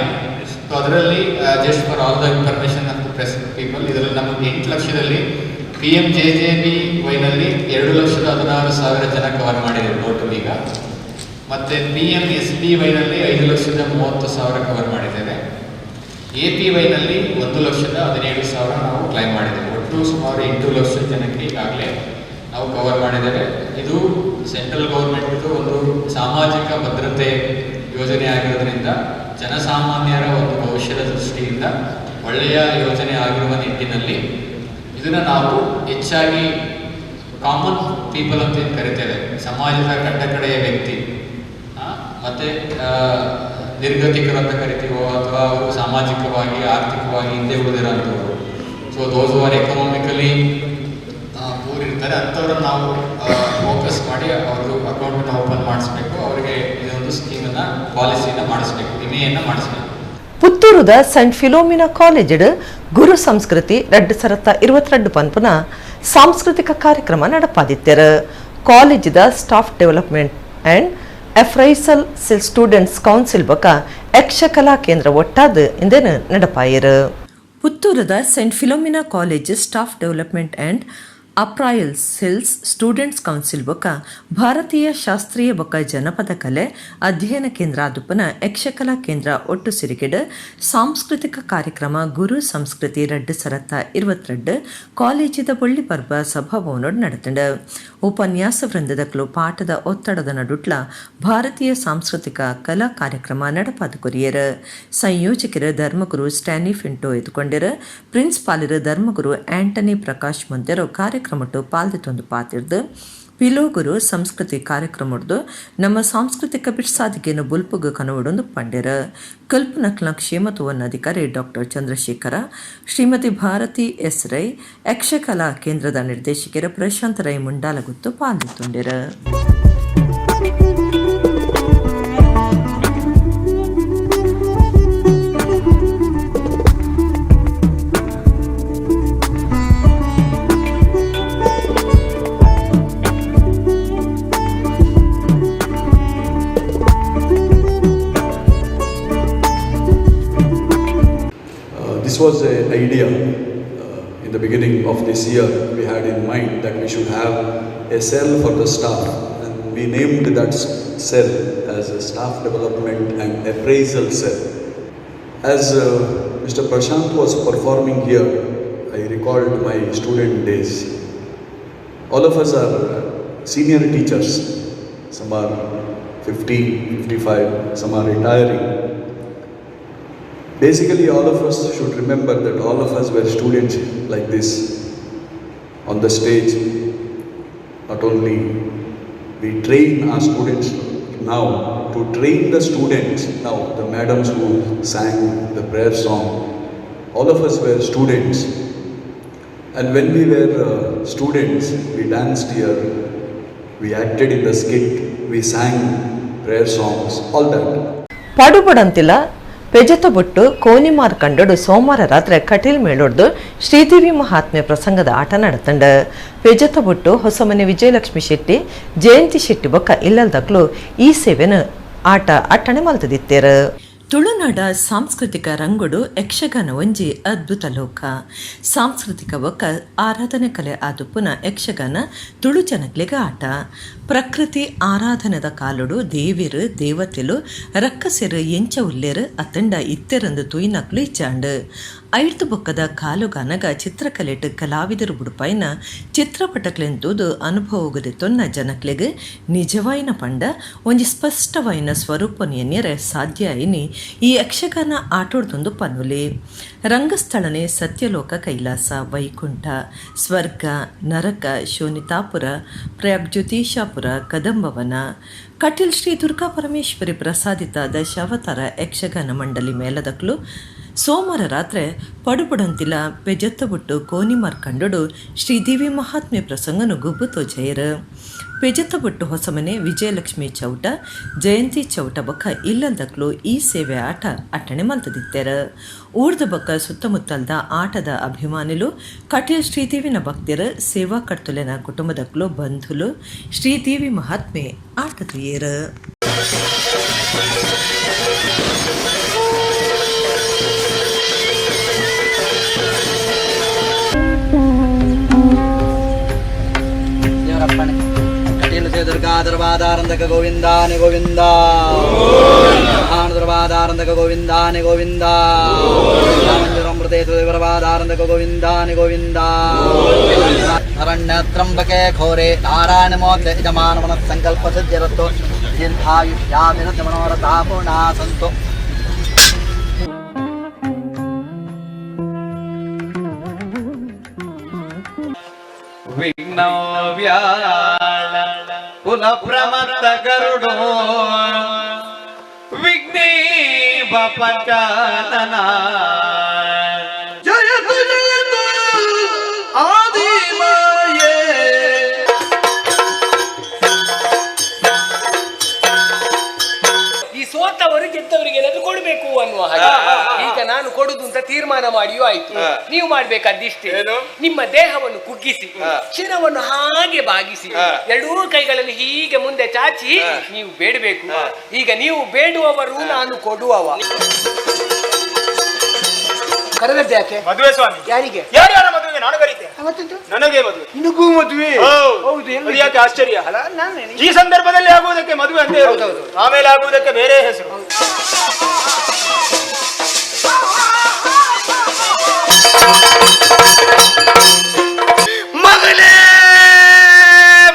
So ಅದರಲ್ಲಿ, just for all the information of the press people, ಇದರಲ್ಲಿ ನಮಗೆ 8 ಲಕ್ಷದಲ್ಲಿ PM ಜೆಜೆಬಿ ವೈನಲ್ಲಿ 2,16,000 ಜನ ಕವರ್ ಮಾಡಿದೆ total ಈಗ. ಮತ್ತು PM ಎಸ್.ಬಿ.ವೈನಲ್ಲಿ 5,30,000 cover ಮಾಡಿದ್ದೇವೆ. ಎ.ಪಿ.ವೈನಲ್ಲಿ 1,17,000 ನಾವು claim ಮಾಡಿದ್ದೇವೆ. ಒಟ್ಟು ಸುಮಾರು 8 ಲಕ್ಷ ಜನಕ್ಕೆ ಈಗಾಗಲೇ ನಾವು ಕವರ್ ಮಾಡಿದ್ದೇವೆ. ಇದು ಸೆಂಟ್ರಲ್ ಗೌರ್ಮೆಂಟ್ದು ಒಂದು ಸಾಮಾಜಿಕ ಭದ್ರತೆ ಯೋಜನೆ ಆಗಿರೋದ್ರಿಂದ, ಜನಸಾಮಾನ್ಯರ ಒಂದು ಭವಿಷ್ಯದ ದೃಷ್ಟಿಯಿಂದ ಒಳ್ಳೆಯ ಯೋಜನೆ ಆಗಿರುವ ನಿಟ್ಟಿನಲ್ಲಿ ಇದನ್ನು ನಾವು ಹೆಚ್ಚಾಗಿ ಕಾಮನ್ ಪೀಪಲ್ ಅಂತ ಏನು ಕರಿತೇವೆ, ಸಮಾಜದ ಕಟ್ಟಕಡೆಯ ವ್ಯಕ್ತಿ ಮತ್ತು ನಿರ್ಗತಿಕರು ಅಂತ ಕರಿತೀವೋ ಅಥವಾ ಅವರು ಸಾಮಾಜಿಕವಾಗಿ ಆರ್ಥಿಕವಾಗಿ ಹಿಂದೆ ಉಳಿದಿರೋಂಥವ್ರು, so those are economically poor ಇರ್ತಾರೆ, ಅಂಥವ್ರನ್ನ ನಾವು ಫೋಕಸ್ ಮಾಡಿ ಅವ್ರದ್ದು ಅಕೌಂಟನ್ನು ಓಪನ್ ಮಾಡಿಸ್ಬೇಕು. ಅವರಿಗೆ ಇದೊಂದು ಸ್ಕೀಮನ್ನು, ಪಾಲಿಸಿಯನ್ನು ಮಾಡಿಸ್ಬೇಕು, ವಿಮೆಯನ್ನು ಮಾಡಿಸ್ಬೇಕು. ಪುತ್ತೂರುದ ಸೆಂಟ್ ಫಿಲೋಮಿನಾ ಕಾಲೇಜಿಡ್ ಗುರು ಸಂಸ್ಕೃತಿ 2022 ಪನ್ಪುನ ಸಾಂಸ್ಕೃತಿಕ ಕಾರ್ಯಕ್ರಮ ನಡಪಾದಿತ್ತೆರ್. ಕಾಲೇಜಿದ staff development and appraisal cell, students council ಬೊಕ ಯಕ್ಷಕಲಾ ಕೇಂದ್ರ ಒಟ್ಟಾದ್ ಇಂದೆನ್ ನಡಪಾಯೆರ್. ಪುತ್ತೂರದ Saint Philomena college staff development and appraisal cells, students council ಬೊಕ ಭಾರತೀಯ ಶಾಸ್ತ್ರೀಯ ಬೊಕ ಜನಪದ ಕಲೆ ಅಧ್ಯಯನ ಕೇಂದ್ರ ಆದುಪ್ಪನ ಯಕ್ಷಕಲಾ ಕೇಂದ್ರ ಒಟ್ಟು ಸಿರಿಗೆಡ್ ಸಾಂಸ್ಕೃತಿಕ ಕಾರ್ಯಕ್ರಮ ಗುರು ಸಂಸ್ಕೃತಿ 2022 ಕಾಲೇಜಿದ ಬೊಳ್ಳಿ ಪರ್ಬ ಸಭಾಭವನೋಡ್ ನಡೆತಂಡ. ಉಪನ್ಯಾಸ ವೃಂದದಕ್ಲು ಪಾಠದ ಒತ್ತಡದ ನಡುಟ್ಲ ಭಾರತೀಯ ಸಾಂಸ್ಕೃತಿಕ ಕಲಾ ಕಾರ್ಯಕ್ರಮ ನಡಪಾದ ಕೊರಿಯರ್. ಸಂಯೋಜಕರ ಧರ್ಮಗುರು ಸ್ಟ್ಯಾನಿ ಫಿಂಟೋ ಎದುಕೊಂಡಿರ. ಪ್ರಿನ್ಸಿಪಾಲರು ಧರ್ಮಗುರು ಆಂಟನಿ ಪ್ರಕಾಶ್ ಮುಂದೆರು ಕಾರ್ಯಕ್ರಮಟ್ಟು ಪಾಲ್ದಿತ್ತೊಂದು ಪಾತಿರ್ದು, ಪಿಲೋಗುರು ಸಂಸ್ಕೃತಿ ಕಾರ್ಯಕ್ರಮಡ್ದು ನಮ್ಮ ಸಾಂಸ್ಕೃತಿಕ ಬಿಡ್ಸಾದಿಗೆಯನ್ನು ಬುಲ್ಪುಗು ಕನವಡೊಂದು ಪಂಡೆರ. ಕಲ್ಪನಕ್ಲ ಕ್ಷೇಮತ್ವನ್ನ ಅಧಿಕಾರಿ ಡಾಕ್ಟರ್ ಚಂದ್ರಶೇಖರ, ಶ್ರೀಮತಿ ಭಾರತಿ ಎಸ್ ರೈ, ಯಕ್ಷಕಲಾ ಕೇಂದ್ರದ ನಿರ್ದೇಶಕರ Prashant Rai ಮುಂಡಾಲಗುತ್ತು ಪಾಲ್ದಿತ್ತುಂಡೆರ. This was an idea in the beginning of this year. We had in mind that we should have a cell for the staff, and we named that cell as a staff development and appraisal cell. As Mr. Prashant was performing here, I recalled my student days. All of us are senior teachers. Some are 50, 55, some are retiring. Basically, all of us should remember that all of us were students like this on the stage. Not only we train our students now, to train the students now, the madams who sang the prayer song, all of us were students. And when we were students, we danced here, we acted in the skit, we sang prayer songs, all that. ಪಡುಬಡಂತಿಲ ಪೆಜತ ಬೊಟ್ಟು ಕೋನಿಮಾರ್ ಕಂಡಡು ಸೋಮವಾರ ರಾತ್ರಿ ಕಟೀಲ್ ಮೇಳೊಡ್ದು ಶ್ರೀದೇವಿ ಮಹಾತ್ಮೆ ಪ್ರಸಂಗದ ಆಟ ನಡತಂಡ. ಪೆಜತ ಬೊಟ್ಟು ಹೊಸಮನೆ ವಿಜಯಲಕ್ಷ್ಮಿ ಶೆಟ್ಟಿ, ಜಯಂತಿ ಶೆಟ್ಟಿ ಬೊಕ್ಕ ಇಲ್ಲಲ್ದಕ್ಲು ಈ ಸೇವೆನ ಆಟ ಅಟ್ಟಣೆ ಮಲ್ತದಿತ್ತೇರು. ತುಳುನಾಡ ಸಾಂಸ್ಕೃತಿಕ ರಂಗುಡು ಯಕ್ಷಗಾನ ಒಂಜಿ ಅದ್ಭುತ ಲೋಕ. ಸಾಂಸ್ಕೃತಿಕ ಬೊಕ್ಕ ಆರಾಧನೆ ಕಲೆ ಆದುಪ್ಪುನ ಯಕ್ಷಗಾನ ತುಳು ಜನಕ್ಲೆಗ್ ಆಟ. ಪ್ರಕೃತಿ ಆರಾಧನೆದ ಕಾಲುಡು ದೇವಿರು, ದೇವತೆಲು, ರಕ್ಕಸೆರು ಎಂಚ ಉಲ್ಲೇರು ಅತ್ತಂಡ ಇತ್ತೆರಂದು ತುಯ್ನಕ್ಲು ಇಚ್ಚಾಂಡು. ಐರ್ದು ಬೊಕ್ಕದ ಕಾಲುಗಾನಗ ಚಿತ್ರಕಲೆಟ್ ಕಲಾವಿದರು ಬುಡುಪಾಯಿನ ಚಿತ್ರಪಟಕ್ಲೆಂತೂದು ಅನುಭವಗದೆ ತೊನ್ನ ಜನಕ್ಲೆಗ್ ನಿಜವಾಯಿನ ಪಂಡ ಒಂಜಿ ಸ್ಪಷ್ಟವಾಯಿನ ಸ್ವರೂಪನೆಯನ್ನೆರೆ ಸಾಧ್ಯ ಐನಿ ಈ ಯಕ್ಷಗಾನ ಆಟೋಡ್ದೊಂದು ಪನ್ನುಲಿ. ರಂಗಸ್ಥಳನೆ ಸತ್ಯಲೋಕ, ಕೈಲಾಸ, ವೈಕುಂಠ, ಸ್ವರ್ಗ, ನರಕ, ಶೋನಿತಾಪುರ, ಪ್ರಯಾಗ್ಜ್ಯೋತಿಷಾಪುರ, ಕದಂಬವನ. ಕಟೀಲ್ ಶ್ರೀ ದುರ್ಗಾ ಪರಮೇಶ್ವರಿ ಪ್ರಸಾದಿತ ದಶಾವತಾರ ಯಕ್ಷಗಾನ ಮಂಡಳಿ ಮೇಲದಕ್ಲು ಸೋಮವಾರ ರಾತ್ರಿ ಪಡುಪಡಂತಿಲ ಪೆಜತ್ತಬುಟ್ಟು ಕೋನಿ ಮಾರ್ಕಂಡೊಡು ಶ್ರೀದೇವಿ ಮಹಾತ್ಮೆ ಪ್ರಸಂಗನು ಗುಬ್ಬು ತೋಜಯರು. ಪೆಜತ್ತಬುಟ್ಟು ಹೊಸಮನೆ ವಿಜಯಲಕ್ಷ್ಮಿ ಚೌಟ, ಜಯಂತಿ ಚೌಟ ಬೊಕ್ಕ ಇಲ್ಲಲ್ದಕ್ಲು ಈ ಸೇವೆ ಆಟ ಅಟ್ಟಣೆ ಮಲ್ತದಿತ್ತೆರ್. ಊರ್ದ ಬೊಕ್ಕ ಸುತ್ತಮುತ್ತಲ್ದ ಆಟದ ಅಭಿಮಾನಿಲು, ಕಟೀಲ್ ಶ್ರೀದೇವಿನ ಭಕ್ತಿಯರು, ಸೇವಾ ಕರ್ತುಲೆನ ಕುಟುಂಬದಕ್ಲು, ಬಂಧುಲು ಶ್ರೀದೇವಿ ಮಹಾತ್ಮೆ ಆಟ ತುಯೇರು. ದೇವರಪ್ಪಣೆ ಕಟೀಲು ಶ್ರೀ ದುರ್ಗಾ ದರ್ವಾದಾರಂಧಕ ಗೋವಿಂದಾನಿ ಗೋವಿಂದ, ಮಹಾನುದರ್ವಾದಾರಂಧಕ ಗೋವಿಂದಾನಿ ಗೋವಿಂದ, ರಾಮಂಜುರಮೃತೇಶ್ವರ ದೇವರವಾದಾರಂಧಕ ಗೋವಿಂದಾನಿ ಗೋವಿಂದ. ಅರಣ್ಯ ತ್ರಂಬಕೆ ಘೋರೆ ನಾರಾಯಣ ಮೋಕ್ಷ ಯಜಮಾನ ಸಂಕಲ್ಪ ಸಿದ್ಧಿರಸ್ತು. ದೀರ್ಘಾಯುಷ್ಯಾಭಿವೃದ್ಧಿ ಮನೋರಥಾ ಪೂರ್ಣಾ ಸಂತು. ವಿಘ್ನೋ ವ್ಯಾಳ ಕುಲ ಪ್ರಮತ್ತ ಗರುಡೋ ವಿಘ್ನೇವ ಪಂಚಾನನ. ಜಯತು ಜಯತು ಆದಿಮಾಯೇ. ಈ ಸೋತವರು ಗೆದ್ದವರಿಗೆ ಏನಾದ್ರು ಕೊಡಬೇಕು ಅನ್ನುವ ಹಾಗೆ ಈಗ ನಾನು ಕೊಡುದು ಅಂತ ತೀರ್ಮಾನ ಮಾಡಿಯೂ ಆಯ್ತು. ನೀವು ಮಾಡ್ಬೇಕಾದಿಷ್ಟೇ, ನಿಮ್ಮ ದೇಹವನ್ನು ಕುಗ್ಗಿಸಿ, ಶಿರವನ್ನು ಹಾಗೆ ಬಾಗಿಸಿ, ಎರಡೂ ಕೈಗಳನ್ನು ಹೀಗೆ ಮುಂದೆ ಚಾಚಿ ನೀವು ಬೇಡಬೇಕು. ಈಗ ನೀವು ಬೇಡುವವರು, ನಾನು ಕೊಡುವವ. ಕರೆದದ್ದು ಯಾಕೆ? ಮದುವೆ ಸ್ವಾಮಿ. ಯಾರಿಗೆ? ಯಾರ್ಯಾರ ಮದುವೆಗೆ ನಾನು ಕರೀತೇನೆ. ನನಗೆ ಮದುವೆ. ನಿನಗೂ ಮದುವೆ? ಹೌದು. ಅದು ಯಾಕೆ ಆಶ್ಚರ್ಯ? ಈ ಸಂದರ್ಭದಲ್ಲಿ ಆಗುವುದಕ್ಕೆ ಮದುವೆ ಅಂತ ಹೇಳುದು, ಆಮೇಲೆ ಆಗುವುದಕ್ಕೆ ಬೇರೆ ಹೆಸರು. ಮಗನೇ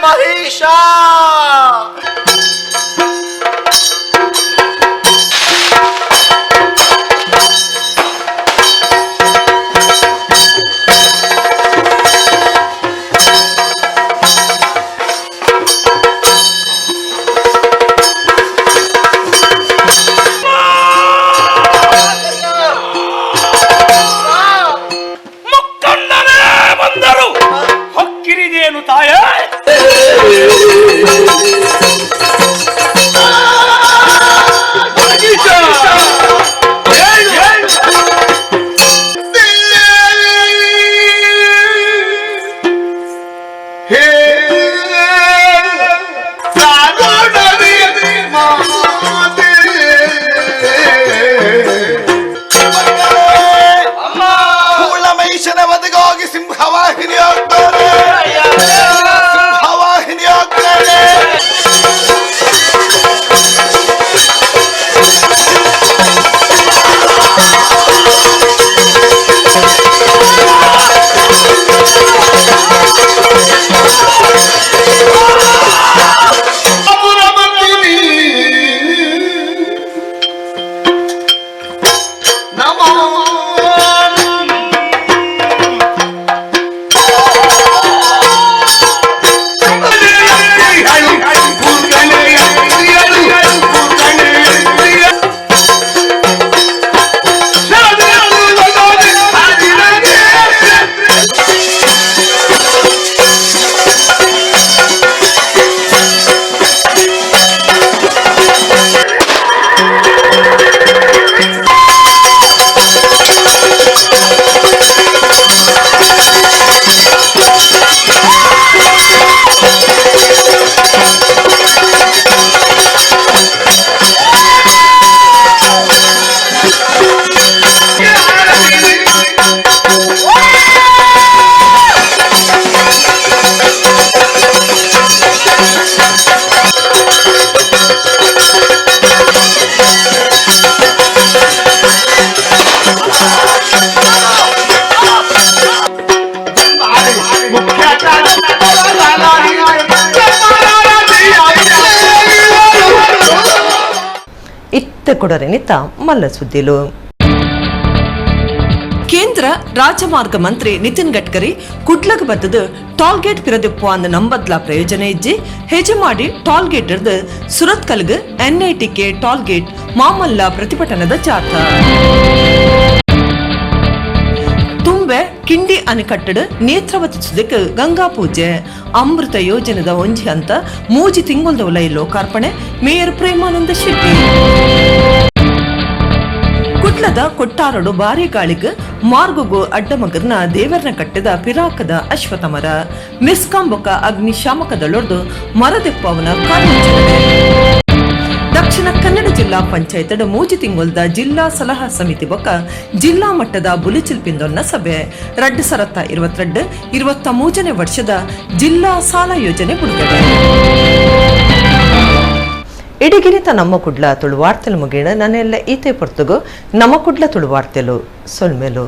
ಮಹೇಶ, ಇತ್ತೆ ಕೊಡರೆನಿತ ಮಲ್ಲ ಸುದ್ದಿಲು. ಕೇಂದ್ರ ರಾಜಮಾರ್ಗ ಮಂತ್ರಿ ನಿತಿನ್ ಗಡ್ಕರಿ ಕುಡ್ಲಗ್ ಬತ್ತದು ಟೋಲ್ಗೇಟ್ ಪಿರದಿಪ್ಪು ಅಂದ ನಂಬದ್ಲ ಪ್ರಯೋಜನ ಇಜ್ಜಿ. ಹೆಜಮಾಡಿ ಟೋಲ್ಗೇಟ್ ಇರ್ದು ಸುರತ್ಕಲ್ಗ್ ಎನ್ಐಟಿಕೆ ಟೋಲ್ಗೇಟ್ ಮಾಮಲ್ಲ ಪ್ರತಿಭಟನದ ಜಾಥಾ. ತುಂಬೆ ಕಿಂಡಿ ಅಣೆಕಟ್ಟಡು ನೇತ್ರಾವತಿ ಸುದಕ್ಕೆ ಗಂಗಾ ಪೂಜೆ. ಅಮೃತ ಯೋಜನೆದ ಒಂಜಿ ಹಂತ 3 ತಿಂಗೊಲ್ದ ಉಲೈ ಲೋಕಾರ್ಪಣೆ. ಮೇಯರ್ ಪ್ರೇಮಾನಂದ ಶೆಟ್ಟಿ. ಕುಡ್ಲದ ಕೊಟ್ಟಾರಡು ಭಾರಿ ಗಾಳಿಗ್ ಮಾರ್ಗಗು ಅಡ್ಡಮಗರ್ನ ದೇವರನ ಕಟ್ಟೆದ ಪಿರಾಕದ ಅಶ್ವಥಮರ. ಮಿಸ್ಕಾಂಬೊಕ ಅಗ್ನಿಶಾಮಕ ದಳೊರ್ದು ಮರದೆಪ್ಪವನ ಕಾರ್ಯಾಚರಣೆ. ದಕ್ಷಿಣ ಕನ್ನಡ ಜಿಲ್ಲಾ ಪಂಚಾಯತ್ 3 ತಿಂಗೊಲ್ದ ಜಿಲ್ಲಾ ಸಲಹಾ ಸಮಿತಿ ಬೊಕ್ಕ ಜಿಲ್ಲಾ ಮಟ್ಟದ ಬುಲಿಚಿಲ್ ಪಿಂದೊನ್ನ ಸಭೆ. 2022-23ನೇ ವರ್ಷದ ಜಿಲ್ಲಾ ಸಾಲ ಯೋಜನೆ ಬಿಡುಗಡೆ. ಇಡಿಗಿರಿತ ನಮ್ಮ ಕುಡ್ಲ ತುಳು ವಾರ್ತೆಲು ಮುಗಿಣ. ನನ್ನೆಲ್ಲ ಈತೆ ಪೊರ್ತುಗು ನಮ್ಮ ಕುಡ್ಲ ತುಳು ವಾರ್ತೆಲು. ಸೊಲ್ಮೆಲು.